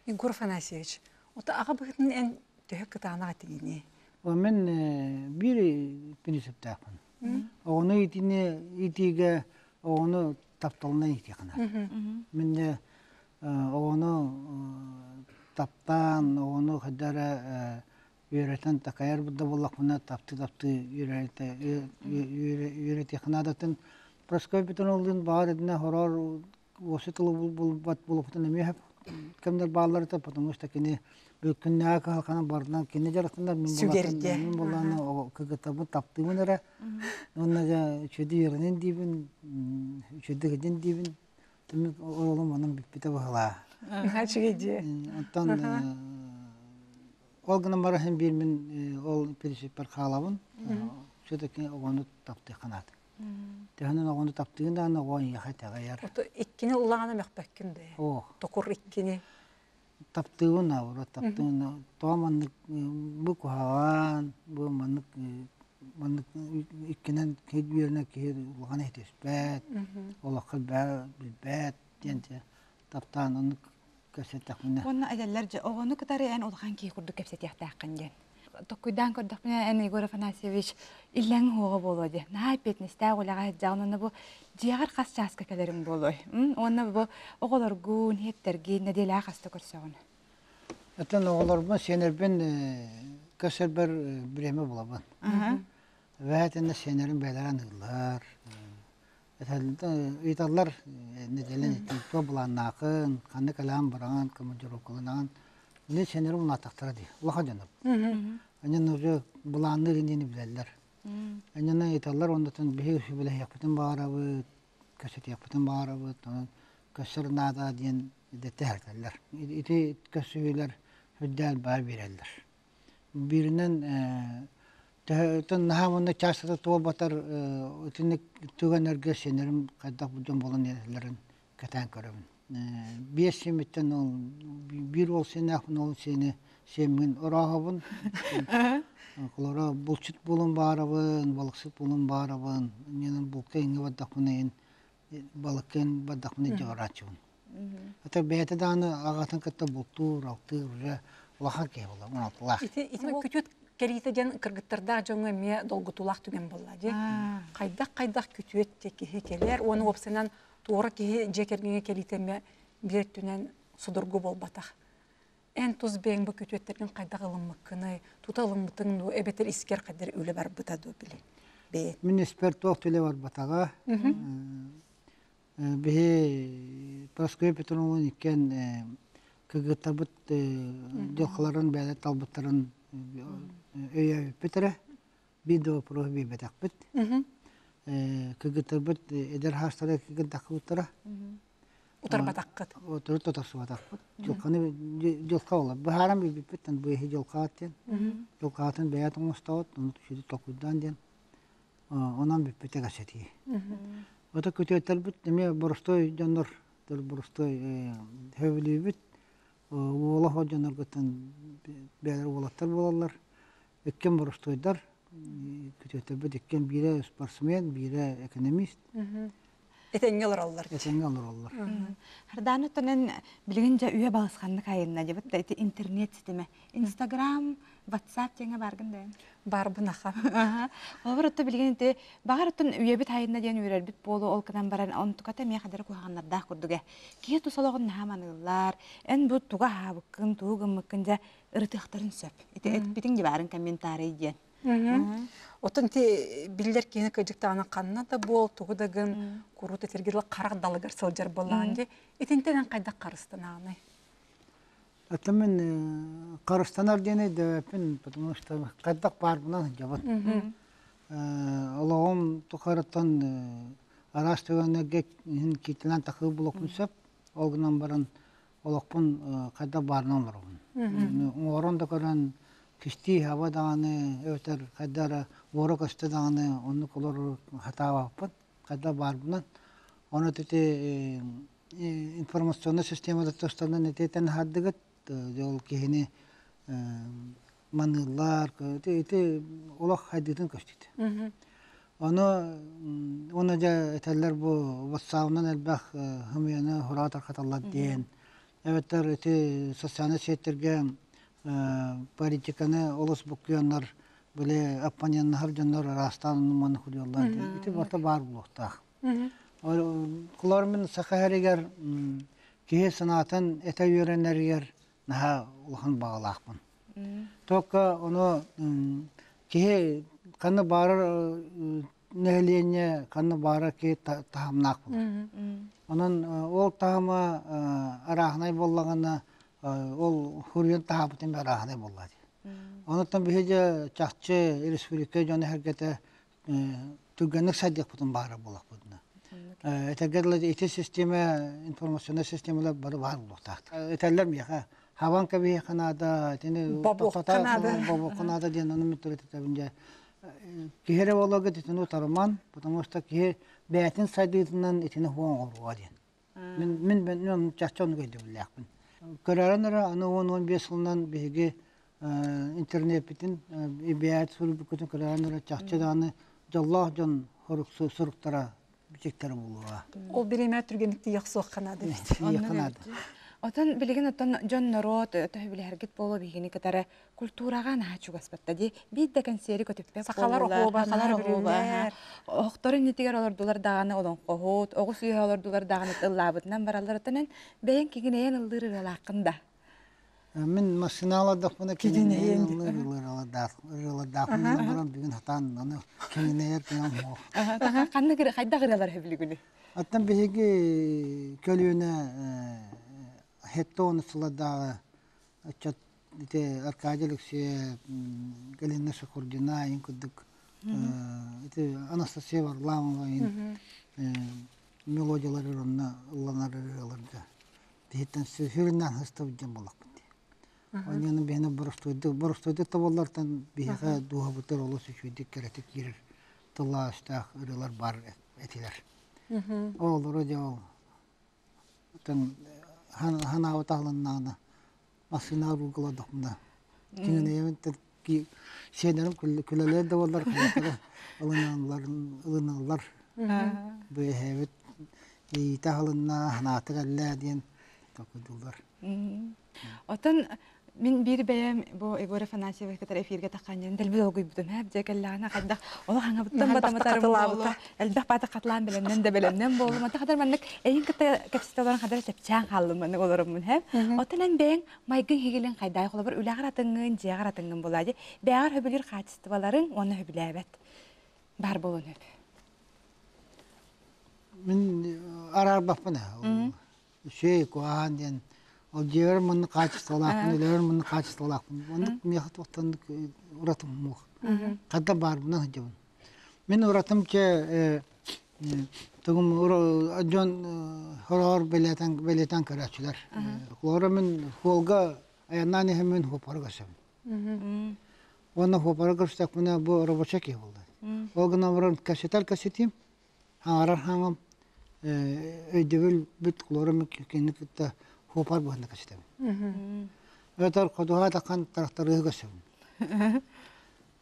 Егор Афанасьевич, ото аҕа быһытын эн төһө кытаанах этигини? Мен биир принциптаахпын. Оҕону итини итиигэ оҕону тапталынан иитиэххэ Мин оҕону таптаан, оҕону хайда эрэ үөрэтэн такайар да буоллахпына таптыы-таптыы үөрэтиэххэ наадатын Прасковья Петровналыын баҕар итиннэ хороор уосы тылы булбат буолуохпутун эмиэ кэмнэр бааллар этэ, потому что кини күннээҕи кыһалҕаны барытынан кини дьарыктанар, мин Сүгэргэ. Мин буоллаҕына кыгытабын, таптыыбын эрэ. Уонна дьэ үчүгэйдик үөрэнин диибин, үчүгэйдик идин диибин. Түмүк оҕолум онон бүппүтэ быһылаа. Үчүгэй дии. Оттон ол гынан баран син биир мин ол принциппэр хаалабын. Все-таки оҕону таптыахха наада. Төһөнөн оҕону таптыгын даҕаны оҕо эйиэхэ итэҕэйэр. Ото иккини ыллаҕына мөхпөккүн да. Оо. Токур иккини. Таптыыбын наоборот таптыыбын. Тоҕо маннык бу куһаҕан, бу маннык маннык иккинэн киһи үөрэнэр киһи улахан иһитиспэт, олоххо билбэт диэн таптаан оннук кэпсэттэхпинэ. Уонна этэллэр дьэ оҕону кытары эн улахан киһи курдук кэпсэтиэхтээххин диэн. Токкуйдаан көрдөхпүнэ эн Егор Афанасьевич иллэҥ уоҕа буолуо диэ. Наһаа эппиэтинэстээх үлэҕэ сылдьаҕын уонна бу дьиэҕэр хас чааска кэлэриҥ буолуой? Уонна бу оҕолоргун, иһиттэргин нэдиэлэҕэ хаста көрсөҕүн? Оттон оҕолорбун, сиэнэрбин көрсөрбөр бириэмэ булабын. Эбээтинэ сиэнэрим бэйэлэрэ аныыллар. Ыйыталлар нэдиэлэн туох былааннаахын, ханна кэлэҕин бараҕын, командировкаланаҕын. Мин сиэнэрим улаатахтара дии, улахан дьонум. Анньан уже былаанныыр иннини билэллэр. Анньан ыйыталлар оннотон биһиги сүбэлэһиэхпитин баҕарабыт, кэпсэтиэхпитин баҕарабыт, онон көссөр наада диэн дэттэ Ити көссүүлэр үрдээн баар биэрэллэр. Бииринэн төһөтөн наһаа уонна чаастата туолбатар итинник түгэннэргэ сиэннэрим хайдах дьон буолан иһэллэрин кэтээн көрөбүн. Биэс сиэммиттэн ол биир уол сиэннээхпин ол сиэни сиэммин орооһобун. Холоро булчут буолан баарабын, балыксыт буолан баарабын. Иннинэн булка иҥҥэ бардахпына иһин балыкка бардахпына дьаҕарааччыбын. Ата бэйэтэ даҕаны аҕатын кытта бултуур, алтыыр уже улахан киһи буолла, 16-лаах. Ити ити күтүөт кэлиитэ диэн кыргыттардаах дьоҥҥо эмиэ долгутуулаах түгэн буолла дии. Хайдах-хайдах күтүөт те киһи кэлэр уонна уопсайынан туора киһи дьиэ кэргэҥҥэ кэлиитэ эмиэ биир өттүнэн судургу буолбатах. Эн тус бэйэҥ бу күтүөттэргин хайдах ылыммыккыный, тута ылыммытыҥ дуу, эбэтэр искэр хайдах үлэ барбыта дуу били бэйэҥ? Мин испэр туох да үлэ барбатаҕа. Биһи Прасковья Петровна иккиэн кыргыттарбыт дьылҕаларын бэйэлэр талбыттарын өйөөбүппүт эрэ. Биир да боппуруоһу биэрбэтэхпит. Кыргыттарбыт эдэр хаастара кыргыттахпыттара. Утарбатаххыт. Төрүт утарсыбатахпыт. Дьылҕаны дьылҕа буолар. Быһааран билбиппит бу иһи дьылҕаат диэн. Дьылҕаатын бэйэ оҥостоот, ону сүдү толкуйдаан диэн. Онон бүппүтэ кэпсэтии. Ото күтүөттэрбит эмиэ боростуой дьоннор, боростуой сөбүлүүбүт. Уола оһо дьонноргуттан бэйэлэр уолаттар буолаллар. Иккиэн боростуойдар. Күтүөттэрбит иккиэн биирэ спортсмен, биирэ экономист. Этэҥҥэ олороллор. Этэҥҥэ олороллор. Хардаана оттон билигин дьэ үйэ балысханнык айынна дебит да ити интернет ситимэ. Инстаграм, WhatsApp диэҥэ бааргын да Барбын аха. Олор отто билигин ити баҕар оттон үйэбит айынна диэн үөрэрбит буолу ол гынан баран онтуката эмиэ хадары куһаҕаннардаах курдуга. Киһи тус олоҕун наһаа маныыллар. Эн бу туга аһаабыккын, тугу гыммыккын дьэ ырытыахтарын сөп. Ити этпитиҥ дьыбаарын комментарий диэн. Оттон ити биллэр киһини кыдьыктаҕына ханна да буол, тугу да гын, куруут этэргэ дылы харах далыгар сылдьар буоллаҕын дии. Итинтэн эн хайдах харыстанаҕыный? Это мин харыстанар диэн өйдөөбөппүн, потому что хайдах баарбынан сылдьабын. Олоҕум тухарыттан араас түгэннэргэ иһин киитинэн тахыы булуохпун сөп. Ол гынан баран олохпун хайдах баарынан олоробун. Оҥорон да көрөн кистии хаба даҕаны эбэтэр хайда эрэ уора көстө даҕаны оннук олорор хатаабаппын. Хайдах баарбынан. Ону ити информационнай системада тустарынан этиэтэн аһардыгыт. Ол киһини маныыллар, ити олох хайдыытын көстүүтэ. Ону уонна дьэ этэллэр бу ватсабынан элбэх хымыйаны хураҕа тарҕаталлар диэн. Эбэтэр ити социальнай сетьтэргэ политиканы олус буккуйаннар били оппоненнаһар дьоннор араастаан маны хуруйаллар диэн. Ити барыта баар буолуохтаах. Кулар мин саха сиригэр киһи санаатын этэ үөрэнэригэр наһаа улахан баҕалаахпын. Только ону киһи ханна баарар нэһилиэнньэ ханна баарар киһи таһымнаах буолар. Онон ол таһыма арааһынай буоллаҕына ол хуруйан таһаабытын арааһынай буолла дии. Онуттан биһиги чахчы республика дьоно-сэргэтэ түргэнник сайдыахпытын баара буолахпытына. Этэргэ дылы ити система информационнай системалар бары баар буолуохтаахтар. Этэллэр миэхэ хабан кэбиһиэххэ наада, итини Бобуохха наада. Бобуохха наада диэн ону мин эттэбин дьэ. Киһи эрэ буоларга итини утарыман, потому что киһи бэйэтин сайдыытынан итини хуон оҥоруо диэн. Мин мин мен чахчы оннук өйдөбүллээхпин. Көрөрөн эрэ аны 10-15 сылынан биһиги интернеппитин бэйэт суруйбуккутун көрөрөн эрэ чахчы даҕаны дьоллоох дьон суруктара бичиктэрэ буолуоҕа. Ол бириэмэ түргэнник тиийэх суохха наада эбит. Тиийиэххэ наада. Отон билигин оттон дьон норуот төһө билэһэргит буолуо биһигини кытары культураҕа наһаа чугаспатта дии. Биир да кэнсиэри көтүппэт Сахалар буоллулар. оһуоба Сахалар наһаа оһуоба. бүрүллэр. Оһохторун иннитигэр олордулар даҕаны олоҥхоһут, оҕус үөһэ олордулар даҕаны ыллаабытынан бараллар. Оттон бэйэҥ кигинэйэн ыллыыр ырыалааххын да. Мин массыыналадахпына Кигинэйэн кигинэйэн ыллыыр ырыалардаахпын баран бүгүн хатаан аны кигинэйэр кыам суох. Ханнык хайдах ырыалар сөбүлүүгүнүй? Оттон биһиги көлүөнэ хеттон сыладааҕы ыччат ити Аркадий Алексеев, Галина Шахурдина ин курдук ити Анастасия Варламова ин мелодиялар онно ылланар ырыаларга биһиттэн сүрүннээн сыстыбыт дьон буоллахпыт дии. Онньону биһиэхэ боростуойдук боростуойдук тобуллартан биһиэхэ дууһабытыгар олус үчүгэйдик кэрэтик киирэр тыллаах-өстөөх ырыалар баар этилэр. Ол дьэ ол оттон ханаабыт аһылыннаҕына массыынаҕа булгуладахпына киҥинэйэбин сиэннэрим күлэлэр да буоллар ылыналлар ылыналлар бу эһээбит иитэ аһылынна ханаата кэллээ диэн токуйдууллар. Отон мин биир бэйэм бу Егор Афанасьевич кытары эфиргэ тахханньан дэлби долгуйбутум һээп дьэ кэллэҕинэ хайдах олох хаҥабыттан батаматарым буолуо элбэх баата хатылаан бэлэмнэн да бэлэмнэн буоллум ата хатар маннык эйин кытта кэпсэтэ олорон хадара чэпчээн хааллым маннык олороммун һээп оттон эн бэйэҥ майгын хигилин хайдаай холобур үлэҕэр атыҥҥын дьиэҕэр атыҥҥын буолаа дии бэйэҕэр хөбүлүүр хаачыстыбаларыҥ уонна хөбүлээбэт баар буолуон сөп. Мин араарбаппын үчүгэй куһаҕан диэн ол дьиэбэр маннык хаачыстыбалаахпын үлэбэр маннык хаачыстыбалаахпын оннук миэхэ туохтан уратым муох хата баарбынан сылдьабын мин уратым чэ тугум дьон хороҕор бэлиэтэн бэлиэтэн көрөөччүлэр холобура мин хуолга айаннаан иһэммин хуоппары көрсөбүн уонна хуоппары көрсөхпүнэ бу рабочай киһи буолла ол гынан баран кэпсэтэр кэпсэтиим Хаҥарар хаҥам өйдөбүл бүт кулуорум кинини кытта хуопар быһында көстөбүн. Эбэтэр ходуһа таххан тарахтарыһы көрсөбүн.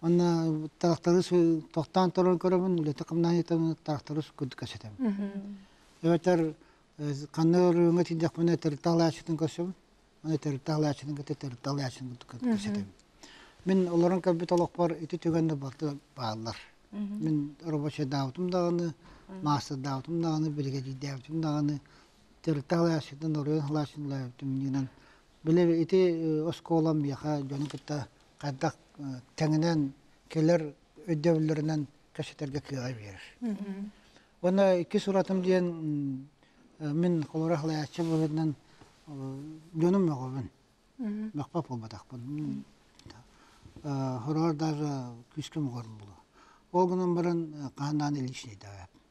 Онно тарахтарыс тохтоон туран көрөбүн, үлэтэ хамнаһыйтабын тарахтарыс курдук көсөтөбүн. Эбэтэр ханна өрүүҥэ тиийдэхпинэ тэрилтэ көрсөбүн. Аны тэрилтэ аһылааччытын кытта тэрилтэ аһылааччытын кытта кэпсэтэбин. Мин олорон кэлбит олохпор ити түгэннэр барыта бааллар. Мин рабочайдаабытым даҕаны, маастардаабытым даҕаны, биригэдьиирдээбитим даҕаны, тэрилтэ аһылааччытын, оройуон аһылааччытын үлэлээбитим иннинэн били ити оскуолам миэхэ дьону кытта хайдах тэҥинэн кэлэр өйдөбүллэринэн кэпсэтэргэ кыаҕы биэрэр. Уонна иккис уратым диэн мин холоро халайааччы быһыытынан дьонум мөҕөбүн. Мөхпөт буолбатахпын. Хороҕор даже күүскэ мөҕөрүм буолуо. Ол гынан баран хаһан даҕаны личный даҕааппын.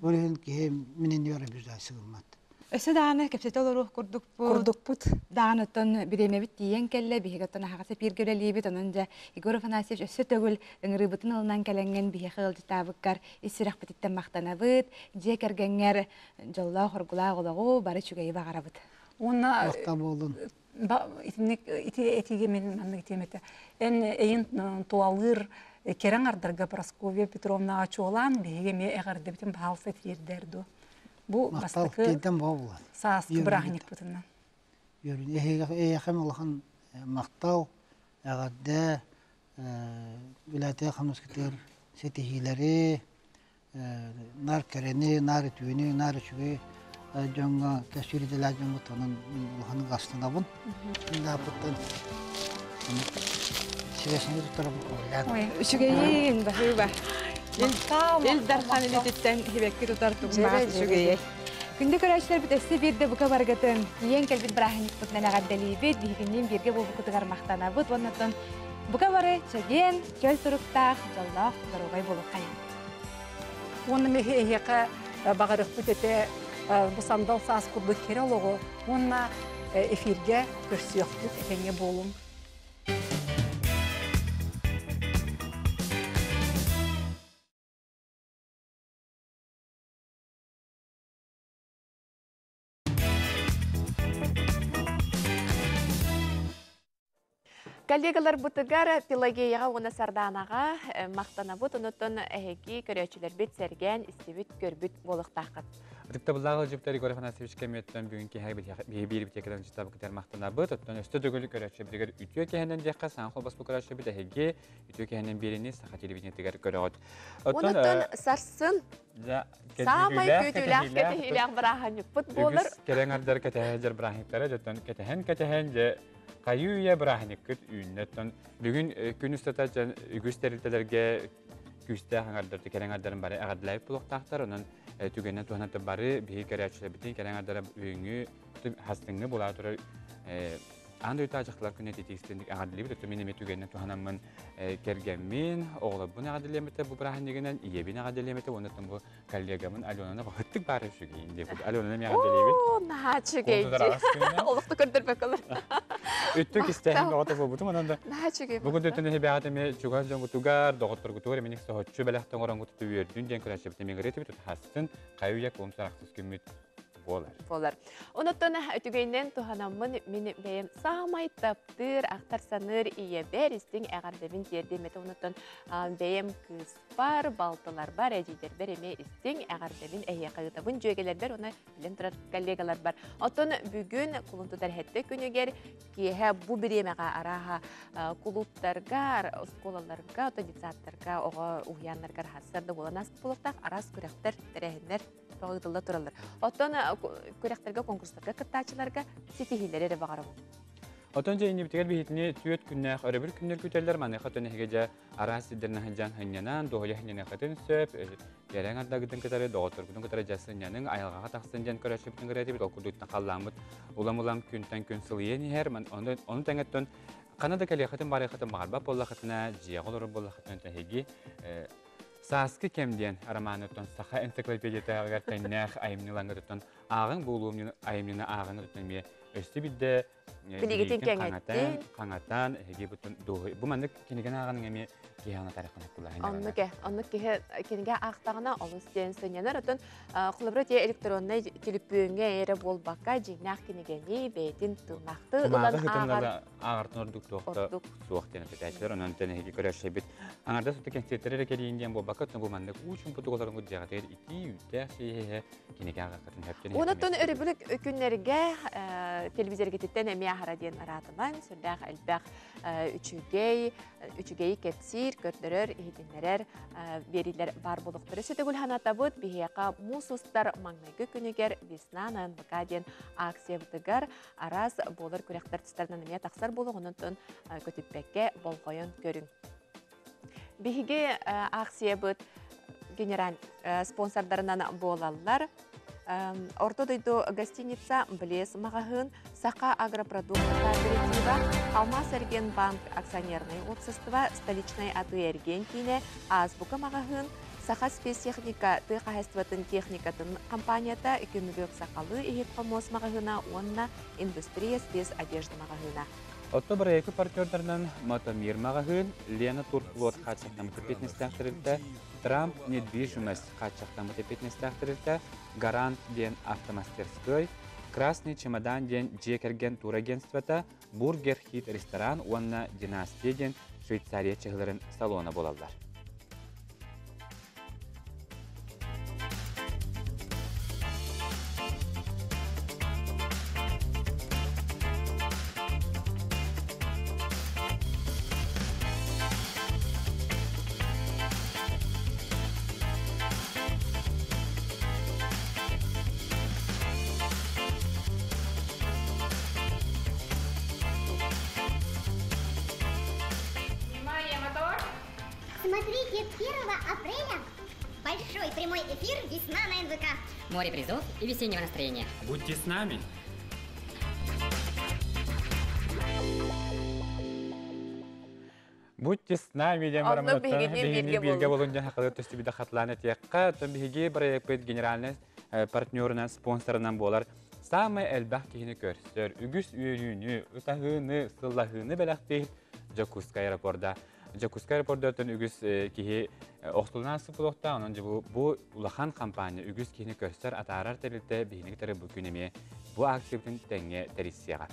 Ол иһин киһи мин иннибэр обижаться гыммат. Өссө даҕаны кэпсэтэ олоруох курдукпут. Курдукпут. Даҕаны оттон бириэмэбит тиийэн кэллэ, биһиги оттон аһаҕас эпииргэ үлэлиибит, онон дьэ Егор Афанасьевич өссө төгүл ыҥырыыбытын ылынан кэлэҥҥин биһиэхэ ыалдьытаабыккар ис сүрэхпититтэн махтанабыт, дьиэ кэргэҥҥэр дьоллоох-оргулаах олоҕу, бары үчүгэйи баҕарабыт. Уонна Махтал буоллун. итинник ити этиигэ мин маннык этиэм этэ. Эн эйин тулалыыр кэрэ аҥардарга Прасковья Петровнаҕа чуолаан биһиги эмиэ эҕэрдэбитин баһаалыста тиэрдээр дуо? Бу бастакы сааскы бырааһынньыкпытынан. Эйиэхэм улахан махтал, эҕэрдэ, үлэтэ хамнаскытыгар ситиһиилэри, наар кэрэни, наар үтүөнү, наар үчүгэй дьоҥҥо кэпсиир идэлээх дьоҥҥо тонон улаханнык астынабын. Мин ааппыттан сибэсини туттарабын көҕүлээн. Үчүгэйин, баһыыба. Ил Дархан илититтэн хибэкки тутар тугумаах үчүгэйэй. Күндү көрөөччүлэрбит өссө биирдэ бука баргытын тиийэн кэлбит бырааһынньыкпытынан эҕэрдэлиибит, биһигинниин бииргэ буолбуккутугар махтанабыт уонна бука бары чэгиэн, чөл туруктаах, дьоллоох, доруобай буолуоххайын. Уонна миһи эһиэхэ баҕарыахпыт этэ бу сандал саас курдук кэрэ олоҕу уонна эфиргэ көрсүөхпүт этэҥҥэ буолуҥ. Коллегаларбытыгар Пелагеяҕа уонна Сарданаҕа махтанабыт, онуттан эһиги көрөөччүлэрбит сэргээн истибит, көрбүт буолуохтааххыт. Ытыктабыллаах ыалдьыттар Егор Афанасьевич кэмиэттэн бүгүн киэһэ биһи биир библиотекадан чытабыкытыгар махтанабыт. Оттон өстө төгүл көрөөччүбүтүгэр үтүө киһинэн диэххэ саҥа холбоспут көрөөччүбүт эһиги үтүө киһинэн биэриини саха телевидениетигэр көрөҕүт. Оттон сарсын Саамай күүтүүлээх кэтэһиилээх бырааһынньыкпыт буолар. Үгүс кэрэҥ ардар кэтэһэ бырааһынньыктара дьоттон кэтэһэн-кэтэһэн дьэ хайыы-үйэ бырааһынньыккыт үүннэ. Оттон бүгүн күн устата дьон үгүс тэрилтэлэргэ күүстээх аҥардар кэрэҥ ардарын бары эҕэрдэлээбит буолуохтаахтар. Онон түгэнэ туһанан бары биһиги көрөөччүлэрбитин кэрэҥ ардара бүгүҥҥү хастыҥҥы буолаа турар Аан дойдутааҕы дьахталлар күнэ итиитик эҕэрдэлиибит. Өттө мин эмиэ түгэнинэн туһанаммын кэргэммин, оҕолорбун эҕэрдэлиэм этэ бу бырааһынньыгынан, ийэбин эҕэрдэлиэм этэ уонна бу коллегабын Аленаны баһыттык баар үчүгэйин диэбит. Аленаны эмиэ эҕэрдэлиибит. Оо, наһаа үчүгэй. Олохто көрдөрбөккөлөр. Үттүк истээһин бөҕөтө буолбутум онон да. Наһаа үчүгэй. Бу күн өттүн эһибэҕит эмиэ чугас дьоҥҥутугар, доҕотторгутугар эминик соһуччу бэлэхтэн оҥороҥҥуту үөрдүн диэн көрөөччүбүт эмиэ ырыа хастын хайы-үйэ кулум сарахсыс күммүт буолар. Буолар. Онуттан үтүгэйинэн туһанаммын мин бэйэм саамай таптыыр, ахтар-саныыр ийэбэр истиҥ эҕэрдэбин тиэрдиэм этэ. Онуттан бэйэм кыыспар, балтыларбар, эдьиийдэрбэр эмиэ истиҥ эҕэрдэбин эһиэхэ ыытабын, дьүөгэлэрбэр уонна билэн турар коллегаларбар. Оттон бүгүн кулун тутар сэттэ күнүгэр киэһэ бу бириэмэҕэ арааһа кулууптарга, оскуолаларга, оттон детсадтарга, оҕо уһуйааннарыгар сарсыарда буолан ааспыт буолуохтаах араас күрэхтэр, тэрээһиннэр ыытылла тураллар. Оттон күрэхтэргэ, конкурстарга кыттааччыларга ситиһиилэри эрэ баҕарабын. Отон дьэ иннибитигэр биһитини түөрт күннээх өрөбүл күннэр күтэллэр. Маныаха отон эһиги дьэ араас сирдэринэн сылдьан сынньанан, дуоһуйа сынньаныаххытын сөп. Кэрэҥ ардагытын кытары, доҕотторгутун кытары дьэ сынньаныҥ, айылҕаҕа тахсын диэн көрөөччүбүтүн кытары этибит. Ол курдук халлааммыт улам-улам күнтэн күн сылыйан иһэр. Ону тэҥэттэн хана да кэлиэххитин барыаххытын баҕарбат буоллаххытына, дьиэҕэ олорор буоллаххытына эһиги Сааскы кэм диэн романыттан саха энциклопедиятыгар тэҥнээх айымньыларыттан ааҕыҥ буолуом айымньыны ааҕыҥ эмиэ өссө биирдэ билигитин кэҥэттин хаҥатан эһиги бу маннык кинигэни ааҕаныҥ эмиэ киһи анатар Оннук э, оннук киһи кинигэ аахтаҕына олус диэн сынньанар. Оттон холобура тиэ электроннай түлүпүөҥҥэ эрэ буолбакка дьиҥнээх кинигэни бэйэтин тыыннаахтыы ылан ааҕар ааҕартан ордук туохта суох диэн этээччилэр. Онон эһиги көрөөччүбүт аҥардас ытык кэнсиэртэр эрэ кэлиин диэн буолбакка, бу маннык уу чуумпутук олороҥҥут дьиэҕитигэр итии үүттээх сиэһэ кинигэ ааҕаххытын сөптөн. Онон өрөбүл күннэргэ телевизоргититтэн эмиэ аһара диэн араатымаҥ, сүрдээх элбэх үчүгэй, үчүгэйи кэпсиир, көрдөрөр, иһитиннэрэр биэриилэр баар буолуохтара. Сөтөгүл ханатабыт биһиэхэ муус устар маҥнайгы күнүгэр Весна на НВК диэн акциябытыгар араас буолар күрэхтэр тустарынан эмиэ тахсар буолуох, онон көтүппэккэ болҕойон көрүҥ. Биһиги аахсыйабыт генераль спонсордарынан буолаллар. Орто дойду гостиница Блес маҕаһыын, Саха агропродукт кооператива, Алмаз Эргенбанк акционерное общество, Столичнай атыы-эргиэн киинэ, Азбука маҕаһыын, Саха спецтехника тыа хаһайыстыбатын техникатын компанията, Көмүлүөк сахалыы иһит-хомуос маҕаһыына уонна Индустрия спецодежда маҕаһыына. Отто бырайыакы партнердарынан Мотомир маҕаһыын, Лена Турфлот хааччахтаммыт эппиэтинэстээх тэрилтэ, Трамп недвижимость хааччахтаммыт эппиэтинэстээх тэрилтэ, Гарант диэн автомастерской, Красный чемодан диэн дьиэ кэргэн турагентствота, Бургер Хит ресторан уонна Династия диэн Швейцария чаһыларын салона буолаллар. Смотрите 1 апреля большой прямой эфир «Весна на НВК». Море призов и весеннего настроения. Будьте с нами! Будьте с нами диэн Онно бараммыттан биһигини биһигини бииргэ бииргэ буолун. болун диэн хахалар төстүбүтэ хатлаан этиэххэ, оттон биһиги проекпыт генеральный партнерынан, спонсорынан буолар. Саамай элбэх киһини көрсөр, үгүс үөрүүнү, ытаһыыны, сыллаһыыны бэлэхтиир Дьокуускай аэропорда. Дьокуускай аэропордуттан үгүс киһи охтулунан сыпылохта, онон бу улахан компания үгүс киһини көрсөр, атаарар тэрилтэ биһини кытары бу күн эмиэ бу акциябытын тэҥҥэ тэрийсиэҕэ.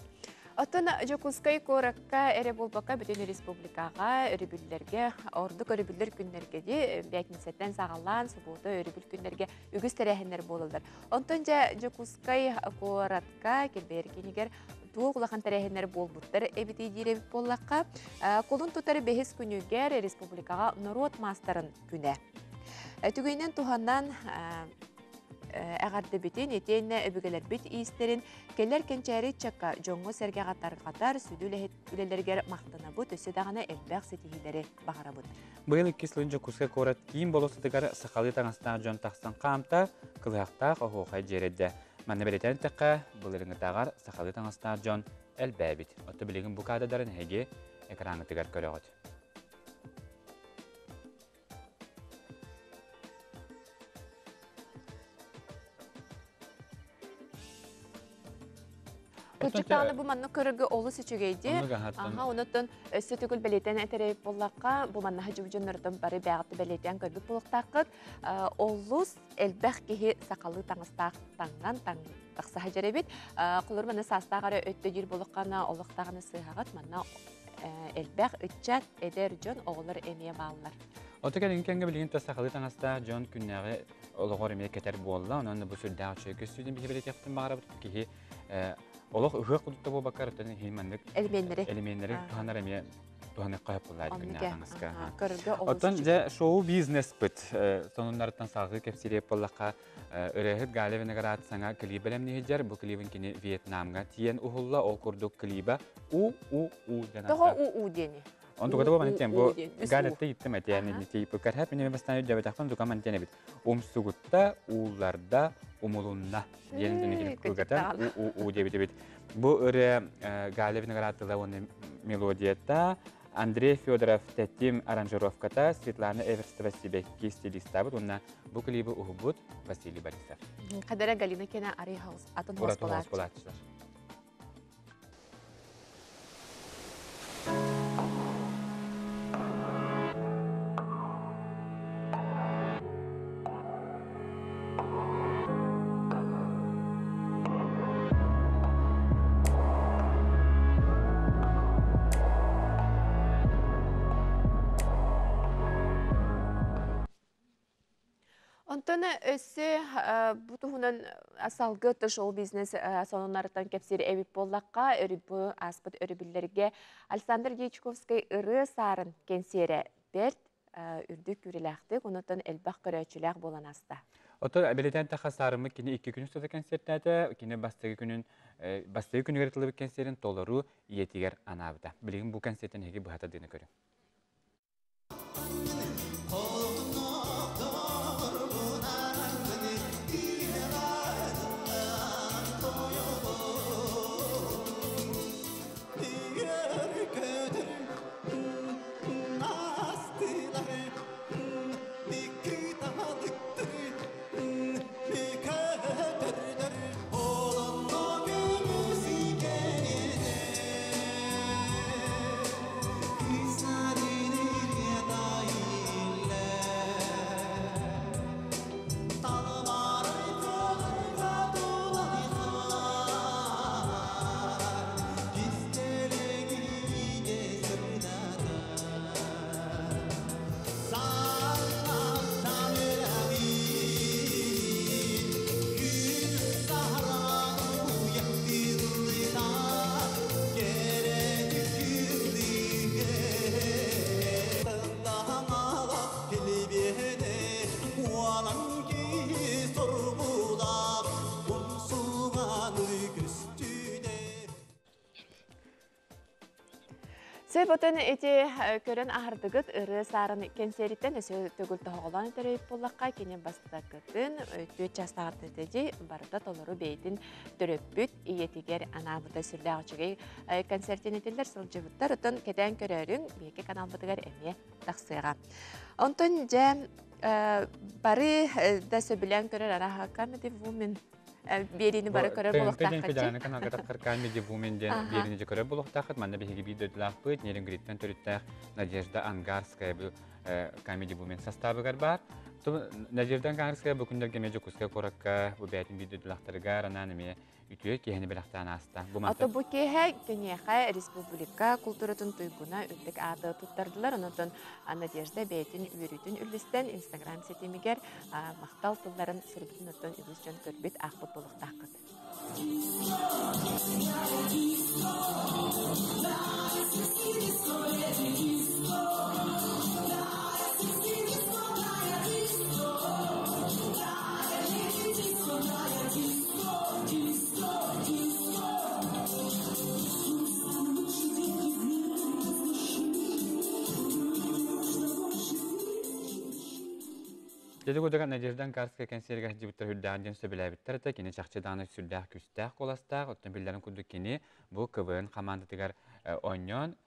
Оттон Дьокуускай куоракка эрэ буолбакка бүтүн республикаҕа өрөбүллэргэ, ордук өрөбүллэр күннэргэ ди бээтинсэттэн саҕалаан субуота өрөбүл күннэргэ үгүс тэрээһиннэр буолаллар. Онтон дьэ Дьокуускай куоратка килбэйэр киинигэр туох улахан тэрээһиннэр буолбуттар эбитий диир эбит буоллахха, кулун тутар бэһис күнүгэр республикаҕа норуот маастарын күнэ. Түгэнинэн туһанан эҕэрдэбитин итиэннэ өбүгэлэрбит иистэрин кэлэр кэнчээри ыччакка дьоҥҥо-сэргэҕэ тарҕатар сүдү үлэһит үлэлэригэр махтанабыт, өссө даҕаны элбэх ситиһиилэри баҕарабыт. Быйыл иккис сылын Дьокуускай куорат киин болуоссатыгар сахалыы таҥастаах дьон тахсан хаамта, кылыһахтаах оһуохай дьиэрэйдэ. Манна бэлиэтээн эттэххэ, былырыыҥҥытааҕар сахалыы таҥастаах дьон элбээбит. Оттон билигин бу каадырдарын эһиги экраҥҥытыгар көрөҕүт. Кырдьык бу маннык көрөргө олус үчүгэйди. Аха, онуттан өссө түгүл бэлиэтэн этэрэй буоллахха, бу маннаһа дьүбүдьөннөртөн бары бэҕэтэ бэлиэтэн көрбүт буолуохтааххыт. Олус элбэх киһи сахалыы таҥастаах таҥнан таҥ тахсаһа дьэрэбит. Холор манна саастаах эрэ өттө диир буоллаххана олохтааҕына сыыһаҕыт манна элбэх ыччат, эдэр дьон, оҕолор эмиэ бааллар. Ото кэлин кэмҥэ билигин та сахалыы таҥастаах дьон күннээҕи олоҕор эмиэ кэтэр буолла. Онон бу сүрдээх үчүгэй көстүүтүн биһи бэлиэтиэхпитин баҕарабыт. Киһи олох ыһыах кудукта буолбакка өртөн иһин маннык элеменнэри элеменнэри туһанар эмиэ туһаныахха сөп буолла күннээҕи таҥаска. Көрөргө олус Оттон дьэ шоу-бизнеспыт сонуннарыттан салгыы кэпсириэп буоллахха, ырыаһыт Галя Виноград саҥа клип бэлэмниһидьэр. Бу клибин кини Вьетнамҥа тиийэн уһулла. Ол курдук клиба У-У-У диэн Тоҕо У-У диэни? Он тугата бу мантен бу Галятта иттим этиэн тииппыккар хэп мине бастан өйдөбөтөхпүн тука мантен эбит. Умсугутта, уулларда, умулунна диэн дүнүгин кылгатан У-У-У диэбит эбит. Бу ырыа Галя Виноград тыла уонна мелодията Андрей Федоров тэтим аранжировката, Светлана Эверстова сибэкки стилистабыт уонна бу клибы уһубут Василий Борисов. Кадара Галина кена ари хаус атын Ураты хос буолааччылар. Онтон өссө бу туһунан салгы шоу-бизнес сонуннарыттан кэпсиир эбит буоллахха, өрүбү ааспыт өрөбүллэргэ Александр Дьячковскай ырыа саарын кэнсиэрэ бэрт үрдүк күүрэлээхтик, онуттан элбэх көрөөччүлээх буолан ааста. Оттон бэлиэтээн тахха саарыммыт кини икки күн устата кэнсиэртээтэ. Кини бастакы күнүн бастакы күнүгэр тылыбыт кэнсиэрин толору ийэтигэр анаабыта. Билигин бу кэнсиэртэн эһиги быһата дыны көрүҥ. Сепотон ити көрөн аһардыгыт ырыа саарын кэнсиэриттэн өсө төгүл тоһоҕолоон төрөйүп буллахха кини бастакытын түөрт чаастаҕытыдьи барыта толору бэйэтин төрөппүт ийэтигэр анаабыта сүрдээх үчүгэй концертин этиллэр сылдьыбыттар. Оттон кэтээн көрөөрүҥ биһиги каналбытыгар эмиэ тахсыаҕа. Онтон дьэ бары да сөбүлээн көрөр араха Comedy Women биэриини бары көрөр буолуохтааххыт. Федеральный каналга тахсар Comedy Women диэн биэриини көрөр буолуохтааххыт. Манна биһиги биир дойдулаахпыт, Нерюнгриттэн төрүттээх Надежда Ангарская бу Comedy Women састаабыгар баар. Надежда Ангарская бу күннэргэ эмиэ Дьокуускай куоракка бу бэйэтин биир дойдулаахтарыгар анаан эмиэ үтүө киэһэни бэлэхтээн ааста. Бу Ото бу киэһэ киниэхэ республика култууратын туйгуна үрдүк ааты туттардылар. Онон Надежда бэйэтин үөрүүтүн үллэстэн Инстаграм ситимигэр махтал тылларын суруйбутун оттон үгүс дьон көрбүт, аахпыт буолуохтааххыт. Дьэ курдук Надежда Ангарская кэнсиэргэ сылдьыбыттар үрдээх диэн сөбүлээбиттэр этэ. Кини чахчы даҕаны сүрдээх күүстээх куоластаах. Оттон биллэрин курдук кини бу КВН хамаандатыгар оонньоон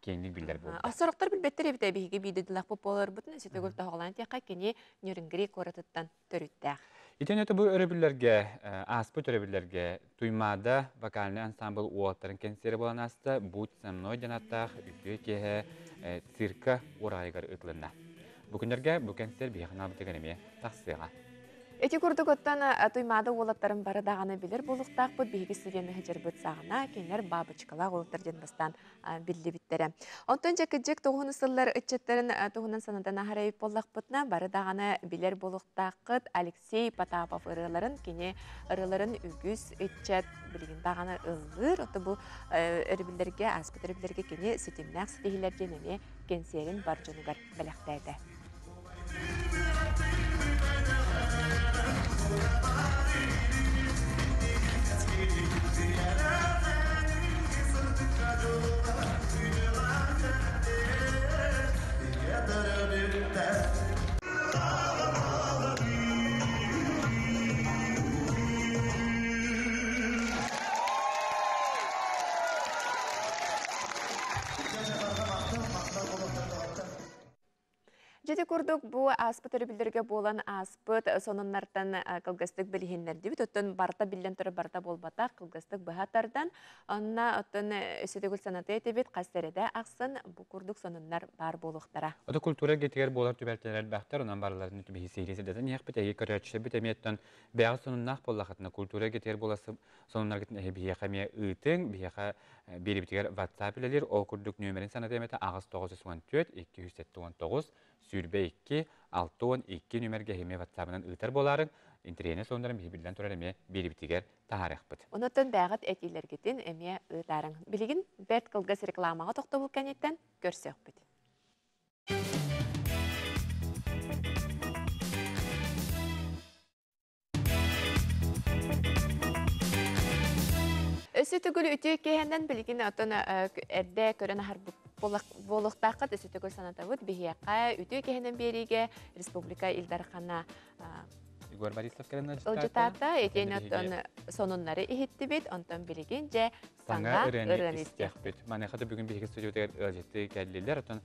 киэҥник биллэр буолбута. Сорохтор билбэттэр эбит биһиги биирдэ буоларбытын өссө тоһоҕолоон тиэххэ кини Нерюнгри куоратыттан төрүттээх. Итини бу өрөбүллэргэ, ааспыт өрөбүллэргэ Туймаада вокальный ансамбль уолаттарын кэнсиэрэ буолан ааста «Будь со мной» диэн ааттаах үтүө киэһэ цирка ураайыгар ыытылынна. Бу күннэргэ бу кэнсиэр биһиэхэ анаабытыгар эмиэ тахсыаҕа. Ити курдук оттон Туймаада уолаттарын бары даҕаны билэр буолуохтаахпыт. Биһиги студияны сылдьарбыт саҕана кинилэр бабочкалаах уолаттар диэн бастаан биллибиттэрэ. Онтон дьэ кыдьык тоҕуһун сыллар ыччаттарын туһунан санатан аһарайып буоллахпытына, бары даҕаны билэр буолуохтааххыт Алексей Потапов ырыаларын, кини ырыаларын үгүс ыччат билигин даҕаны ыллыыр. Ото бу өрөбүллэргэ, ааспыт өрөбүллэргэ кини ситимнээх ситиһиилэр диэн эмиэ кэнсиэрин бар дьонугар бэлэхтээтэ. Дьити курдук бу ааспыт өрөбүллэргэ буолан ааспыт сонуннартан кылгастык билиһиннэрдибит. Оттон барыта биллэн турар барыта буолбатах, кылгастык быһа тардан. Онно оттон өссө төгүл санатыы этибит, хас сэрэдэ ахсын бу курдук сонуннар баар буолуохтара. Ото культура эйгэтигэр буолар түбэлтэлэр элбэхтэр, онон барыларын биһи сиһилии сирдэтэн иһиэхпит. Эһиги көрөөччүлэрбит эмиэ оттон бэйэҕит сонуннаах буоллахытына, культура эйгэтигэр буолар сонуннаргытын эһи биһиэхэ эмиэ ыытыҥ, биһиэхэ биэрибитигэр WhatsApp үлэлиир, ол курдук нүөмэрин санатыам этэ 8 914 279 22 62 нүөмэргэ эмиэ WhatsApp-ынан ыытар буолаарыҥ, интэриэһинэй сонуннарын биһи биллэн турар эмиэ биэрибитигэр таһаарыахпыт. Онон бэйэҕит этиилэргитин эмиэ ыытаарыҥ. Билигин бэрт кылгас рекламаҕа тохтобул кэнниттэн көрсүөхпүт. Өссө төгүл үтүө киэһэнэн билигин оттон эрдэ көрөн аһарбыт буолуохтааххыт өссө төгүл санатабыт биһиэхэ үтүө киэһэнэн биэриигэ республика Ил Дархана Егор Борисов кэлэн ылдьытаата итиэнэ оттон сонуннары иһиттибит онтон билигин дьэ саҥа ырыаны истиэхпит. Маныаха да бүгүн биһиги студиятыгар ыалдьыттыы кэллилэр оттон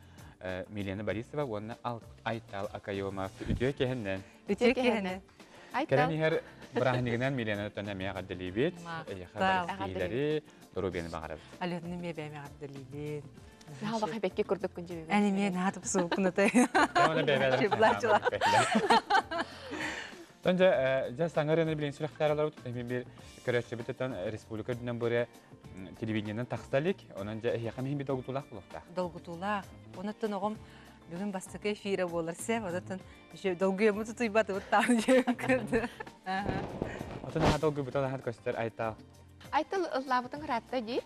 Милена Борисова уонна Айтал Акаемов үтүө киэһэннэн Үтүө киэһэнэн. Кэлэн иһэр бырааһынньыгынан Милена оттон эмиэ эҕэрдэлиибит. Эйиэхэ бары доруобуйаны баҕарабыт. Аленаны эмиэ бэйэм эҕэрдэлиибин. Наһаа бэкки курдук күн дьүбүбүн. Эн эмиэ наһаа тупсубуккун атай. Тон дьэ дьэ саҥа ырыаны билин сүрэхтээр олорбут эми бир көрөөччүбүт оттон республика үрдүнэн бу телевидениенэн тахса илик. Онон дьэ эһиэхэ миһин би долгутуулаах буолуохтаах. Долгутуулаах. Онуттан оҕом бүгүн бастакы эфирэ буолар сеп. Онуттан долгуйаммыт утуйбатыбыт таан диэн көрдө. Отон наһаа долгуйбута наһаа көстөр Айтал. Айтал ыллаабытыҥ ыраатта дии.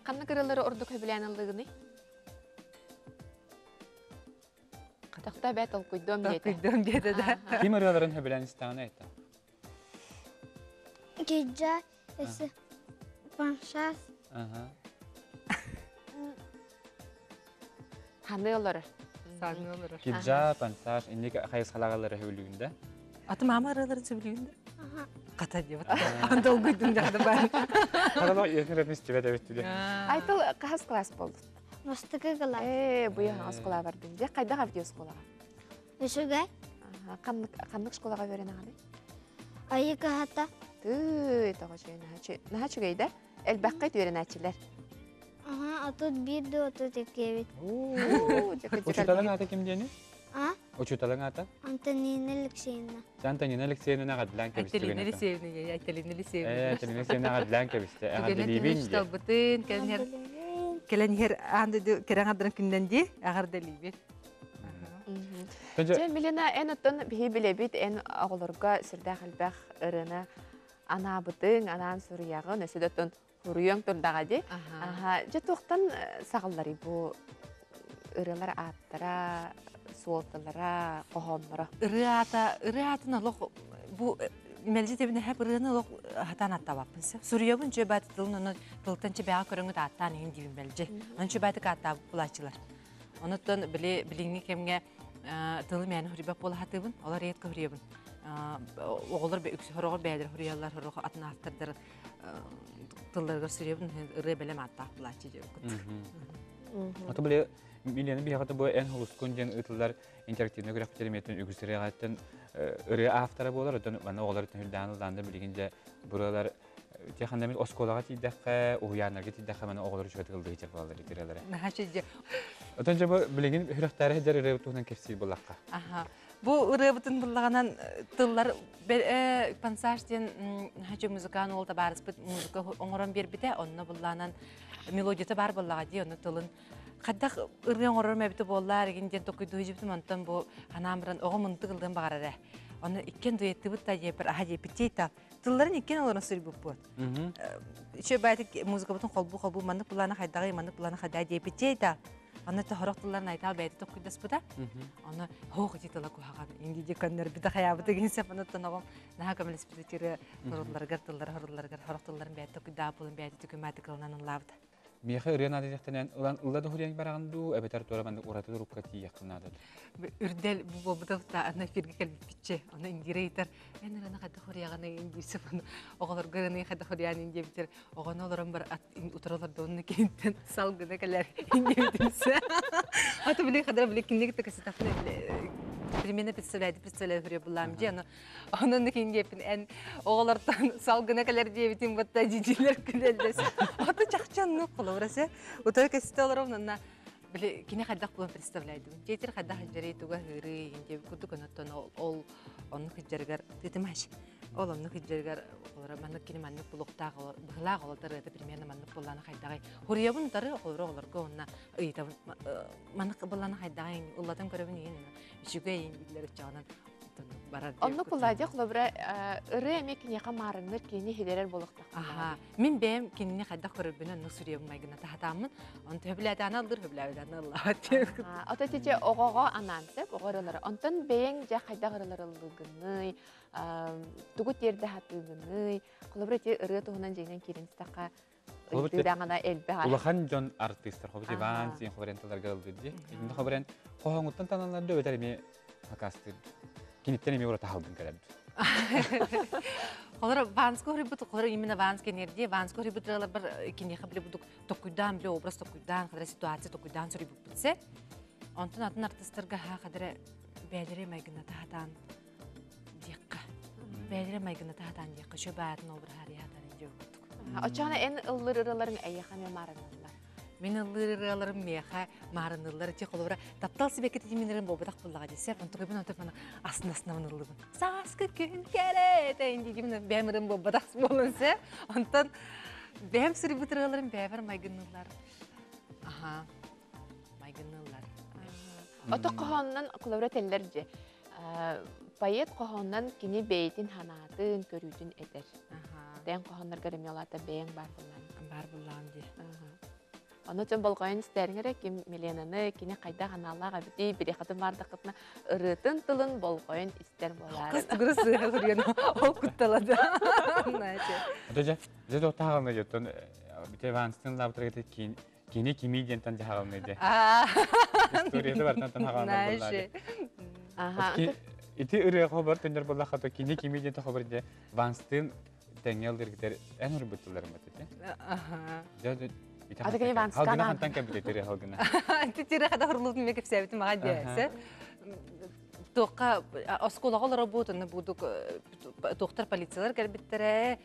Ханнык ырыалары ордук сөбүлээн ыллыгыный? Тохтоо бээ толкуйдуом диэтэ. Толкуйдуом диэтэ да. Ким ырыаларын сөбүлээн истэҕинэ Айтал? Киджа, өссө паншас. Ханы олорор. Саны олорор. Киджа, пансаж, инник хайысхалагалары хөбүлүүндэ. Аты мама ырыаларын сөбүлүүндэ. Ката диэбит. Долгуйдум дьахта бар. Харала иэхин истибет эбит. Айтыл кахас класс болду. Бастакы класс. Э, бу яһа оскола бардын. Дьэ хайдах авдио осколаға? Үчүгэй. Ханнык ханнык школаға берен ағаны? Айы кыһата. Тыы, тоҕо чугай наһаа чугай да? Элбэххэ үөрэнээччилэр. Аха, 31 да 32 эбит. Учуталың ата ким диэни? А? Учуталың ата? Антонина Алексеевна. Антонина Алексеевна ҕадлаан кэбисти. Айталина Алексеевна, Айталина Алексеевна. Э, Айталина Алексеевна ҕадлаан кэбисти. Эҕэрдэлиибин диэ. Талбытын, кэлэн кэлэн иһэр аан дойду кэрэҥ ардарын күннэн дии, эҕэрдэлиибин. Дьэ, Милена, эн оттон биһи билэбит, эн оҕолорго сүрдээх элбэх ырыаны анаабытыҥ, анаан суруйаҕын, өссө да оттон хуруйуоҥ турдаҕа дии. Аха, дьэ туохтан саҕалларый бу ырыалар ааттара, суолталара, хоһоонноро? Ырыа аата, ырыа аатын олох бу мэлдьи тэбинэ хэп ырыаны олох хатаан аттаабаппын сөп. Суруйабын чө бааты тылын ону тылтан чебэҕэ көрөҥүт ааттаан иһин диибин мэлдьи. Оны чө баатык ааттаабыт булааччылар. Онуттан били билиҥҥи кэмҥэ тылы мээнэ хуруйбат буола хатыыбын, олор редко хуруйабын. Оҕолор үксү хороҕор бэйэлэр хуруйаллар, хорох атын автордар тылларыгар суруйабын, ырыа бэлэм ааттаах булааччы диэбиккит. Ото били Милена биһиэхэ бу эн холускун диэн ыытыллар интерактивный күрэхпитин эмиэтин үгүс ырыаҕаттан ырыа автора буолар, оттон манна оҕолор түһүлдээн ыллаанда билигин дьэ буралар Теханнамит оскуолаҕа тиийдэххэ, уһуйааннарга тиийдэххэ маны оҕолор үчүгэй тыллыы ичэр буолаллар итирэлэрэ. Наһаа чэйдэ. Отон дьэ бу билигин сүрэхтээри сылдьар ырыабыт туһунан кэпсиир буоллахха. Аха. Бу ырыабытын буллаҕынан тыллар пансаж диэн наһаа музыкант уол табаарыспыт музыка оҥорон биэрбитэ. Онно буллаанан мелодията баар буоллаҕа дии, онно тылын хайдах ырыа оҥорорум эбитэ буоллаар игин диэн токуйдуу сылдьыбытым. Онтон бу ханаан баран оҕо мунтук ыллыан баҕарар ээ. Ону иккиэн дуэттыбыт да диэппэр аха диэппит та тылларын иккиэн олорон суруйбуппут. Үчүгэй баайдык музыкабытын холбуу-холбуу маннык былаана хайдаҕый, маннык былаана хайдаҕый диэбитчэй да. Аны хорох тылларын айтаал бэйэтэ токкуйдаспыта. Аны хоох ити тыла куһаҕан инди көннөрбүтэ хайаабыта гин сеп ону оҕом наһаа көмөлөспүтэ тирэ хорулларыгар тыллары хорулларыгар хорох тылларын бэйэтэ токкуйдаабыт буолан бэйэтэ түкүмээтик ылынан ыллаабыта. Миэхэ ырыа наада диэхтэнэн ылан ылла да хуруйан бараҕын дуу, эбэтэр туора маннык ураты турукка тиийиэххин наада дуу? Үрдэл бу буолбута ана эфиргэ кэлбиппитчэ. Аны Индира ыйытар, эн ырыаны хайдах хуруйаҕыный диирсэ оҕолорго ырыаны хайдах хуруйаанын диэбитэр оҕону олорон бар утары олордоҕуна киниттэн салгына кэлэр диэбитинсэ. Аты били хадара били киниги тыкасытахна примерно представляете представляю хуруйа буллаам дии аны Онон кин диэппин эн оҕолортон салгына кэлэр диэбитин батта дьидьилэр күлэллэс. Ото чахчанны холобура се. Утары кэсте олором нанна били кини хайдах буолан представляйдым. Жетер хайдах хыджары туга хыры инде курдук оноттон ол онну хыджарыгар тытымаш. Ол онну хыджарыгар олора маннык кини маннык булуктаах быһылаах олотар это примерно маннык булланы хайдагай. Хуруябын тары олоро олорго онна ыйтабын маннык булланы хайдагай уллатан көрөбүн иин үчүгэй биллер чаҕынан барар. Оннук булладьа холобура ырыа эмиэ киниэхэ маарынныр кини хилэрэр буолуохтаах. Аха. Мин бэйэм кинини хайдах көрөрбүнэн оннук суруйабын майгына таһатааммын. Онто хөбүлээтааны аллыр хөбүлээбэтэни аллаабат диэбит. Ото тиче оҕоҕо анаан сөп оҕо ырыалары. Онтон бэйэҥ дьэ хайдах ырыалары ыллыгыный, тугу тиэрдэ сатыыгыный. Холобура ити ырыа туһунан дьиҥинэн киирэн истэххэ ыйтыыдаҕына элбэх. Улахан дьон артыыстар хобу Иван син хобарен тылларга ылдыр дии. Итиннэ хобарен хоһоҥуттан таналлар да өтөр эмиэ хакастыр. Киниттэн эмиэ ураты халгын кэлэбит. Холор Ванска хорибут, холор именно Ванска энергия, Ванска хорибут ыралар бар киниэхэ биле будук токуйдаан биле образ токуйдаан, хадара ситуация токуйдаан сөрүбүппүтсе. Онтон атын артыстарга ха хадара бээлери майгына таһатаан диэххэ. Бээлери майгына таһатаан диэххэ, чө баатын обраһари хатан диэбит. Оччоҕуна эн ыллыр ырыаларыҥ эйиэхэ эмиэ маарынныллар. Мин ыллыыр ырыаларым миэхэ маарынныллар. Ити холобура таптал сибэккитин минерин буолбатах буоллаҕа дии. Сеп, онтукайбын онтукайбын астына-астынабын ыллыбын. Сааскы күн кэрэтэ диибин бэйэм ырыам буолбатах буолан сеп. Онтон бэйэм суруйбут ырыаларым бэйэбэр майгынныыллар. Аха, майгынныыллар. Ото хоһоонунан холобура этэллэр дьэ. Поэт хоһоонунан кини бэйэтин санаатын, көрүүтүн этэр. Бэйэҥ хоһоонноргор эмиэ улаата бэйэҥ баар буоллаан. Баар буоллаҕым дии. Ону дьон болҕойон истээриҥ эрэ ким Миленаны кини хайдах аналаах эбитий бириэхэтин баардаххытына ырыатын тылын болҕойон истэр буолаарын. Кыс тугура сыыһа суруйан ол кутталады. Дьэ, дьэ тоқтағалны жеттон бите ванстын лабытыргыты кини кими диэнтэн дьаһаҕалны дьэ. Историята бартан танаҕаанар буллаады. Ити ырыа хобар төннөр буллахата кини кими диэн хобар де Ванстын тэҥҥэ ылдыргытер эн урбуттуларым этэ. Дьэ Аты кини Ванскана. Халгына хантан кэбитэ тире халгына. Тире хада хурлуутун ме кепсээбитим мага дээсэ. Туохха оскуолаҕа олоробут, онно будук туохтар полициялар кэлбиттэрэ,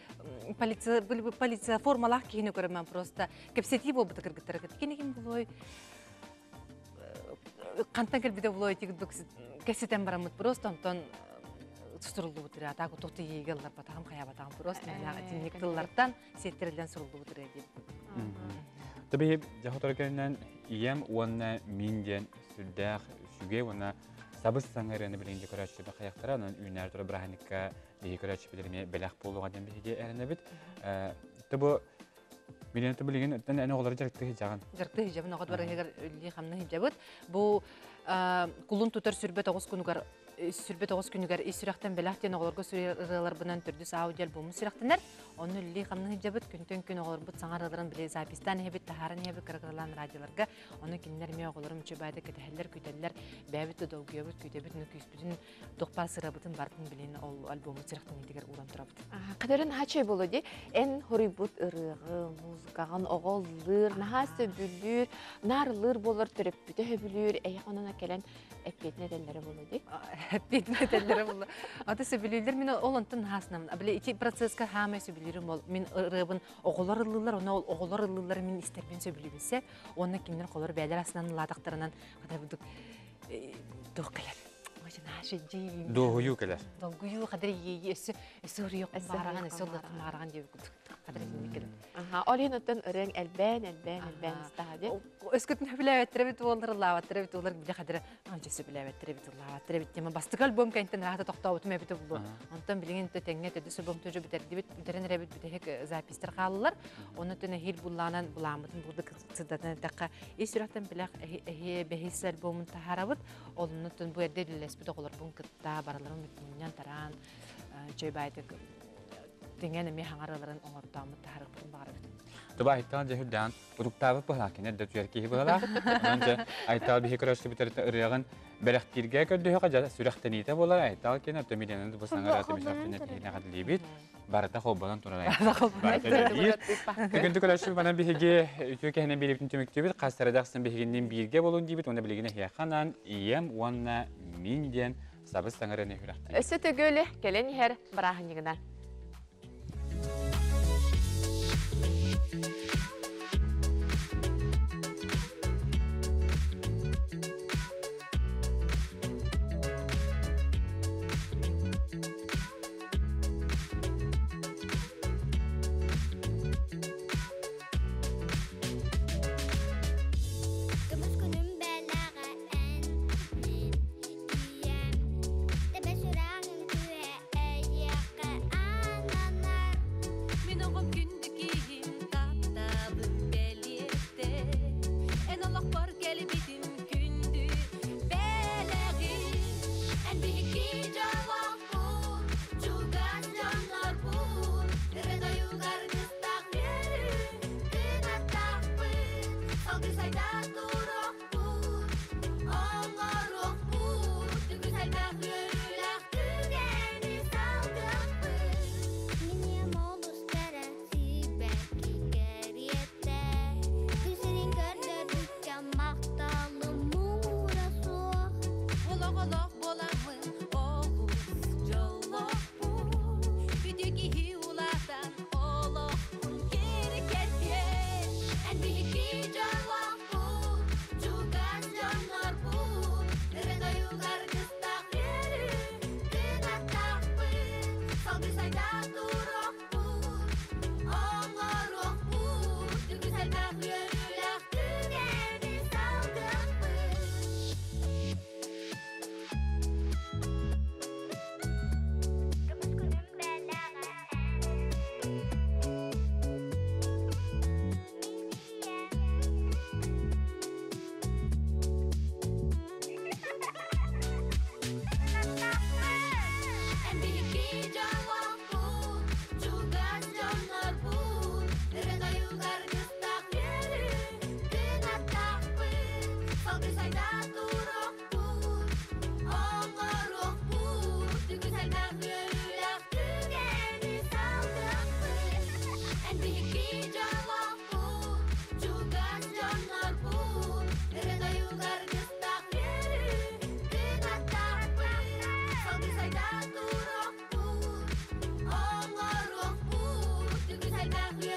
полиция полиция формалаах киһини көрөмөн просто кэпсэтии буолбута кыргыттара кини ким булуой хантан кэлбитэ булуой тигдук кэситэн бараммыт просто онтон суруллубут ырыа атаак утук тиийигэ ылларбатаҕым хайаабатаҕым просто итинник тыллартан сиэттэриллэн суруллубут ырыа диэн. Таби дьахтар кэннэн ийэм уонна мин диэн сүрдээх үчүгэй уонна сабыс саҥа ырыаны билигин көрөөччү бахайахтара онон үүнээр турар бырааһынньыкка биһиги көрөөччүбүт эмиэ бэлэх буолуоҕа диэн биһиги эрэнэбит. Бу Билигин билигин эн оҕолору дьарыктыы сылдьаҕын. Дьарыктыы сылдьабын, оҕо дворыгар үллии хамна сылдьабыт. Бу кулун тутар 29 күнүгэр 29 күнүгэр ис сүрэхтэн бэлэх диэн оҕолорго ырыаларбынан төрдүс аудио альбому сүрэхтэнэр. Онно үллии хамна сылдьабыт. Күнтэн күн оҕолорбут саҥа ырыаларын били записьтаан иһэбит, таһааран иһэбит кыра-кыралаан радиоларга. Ону кинилэр эмиэ оҕолорум үчүгэй кэтэһэллэр, күүтэллэр. Бэйэбит да долгуйабыт, күүтэбит, күүспүтүн Тохпа сырабытын бартын билин ол альбому сүрэхтэниитигэр ууран турабыт. Кадырын хачай болу ди эн хоруйбут ырыаҕы, музыкаҕын оҕо ыллыыр, наһаа сөбүлүүр, наарлыыр болор төрөппүтэ сөбүлүүр, эйэх онона кэлэн эппиэтин этэллэрэ болу ди. Эппиэтин этэллэрэ болу. Аты сөбүлүүллэр мин ол онтон наһаасынамын. Били ити процесска хаамай сөбүлүүрүм ол мин ырыабын оҕолор ыллыыллар, онно ол оҕолор ыллыыллар мин истэрбин сөбүлүүбүнсэ. Уонна кинилэр холор бээлэр асынан ылаатахтарынан хата туох кэлэр. Дуоһуйуу кэлэр. Долгуйуу хадыр иэйии өссө өссө уруйуохпун баҕараҕын, өссө ыллыахпын баҕараҕын диэбит курдук. Хадыр итинник кэлэр. Аха, ол иһин оттон ырыаҥ элбээн, элбээн, элбээн истэҕэ дии. Өскөтүн сөбүлээбэттэр эбит уоллар ыллаабаттар эбит уоллар били хадыра онча сөбүлээбэттэр эбит ыллаабаттар эбит диэн бастакы альбом кэнниттэн ыраата тохтообутум эбитэ буолуо. Онтон билигин тэҥҥэ төрдүс альбом тоже бүтэрдибит, бүтэрэн эрэбит бүтэһик записьтар хааллылар. Онно эһиил буллаанан былааммытын булдук сырдатан эттэххэ, ис сүрэхтэн бэлэх эһиэ бэһис альбомун таһаарабыт. Олуннуттан бу эрдэ үлэлэспит оҕолорбун кытта барыларын мунньан тараан чөй баайтык тиҥэн эмиэ хаҥараларын оҥортооммут таһаарыахпытын баҕарабыт. Туба Айтал дьэ үрдээн утуктаабыт быһалаах кинер да түһэр киһи быһалаах. Онон дьэ Айтал биһи көрөстүбүтэритэ ырыаҕын бэлэхтииргэ көрдөһөҕө дьэ сүрэхтэниитэ буолар Айтал кинер төмилиэнэн бу саҥа ырыа сүрэхтэнэр киһини хадылыыбит. Барыта холбонон турар Барыта үлэлиир. Бүгүн көрөччү манан биһиги үтүө кэһинэн биэрибитин түмүктүүбүт. Хас сарадахсын биһигиннин бииргэ болун диибит. Уонна билигин эһиэхэ анаан ийэм уонна мин диэн сабыс саҥарыны үрэхтиибит. Өссө төгүл кэлэн иһэр бырааһынньыгынан. Көмүс күнүм бэлэҕэ эн мин ийэм Тэбэ сүрэҕим түһэ эйиэхэ. Тыыннаах.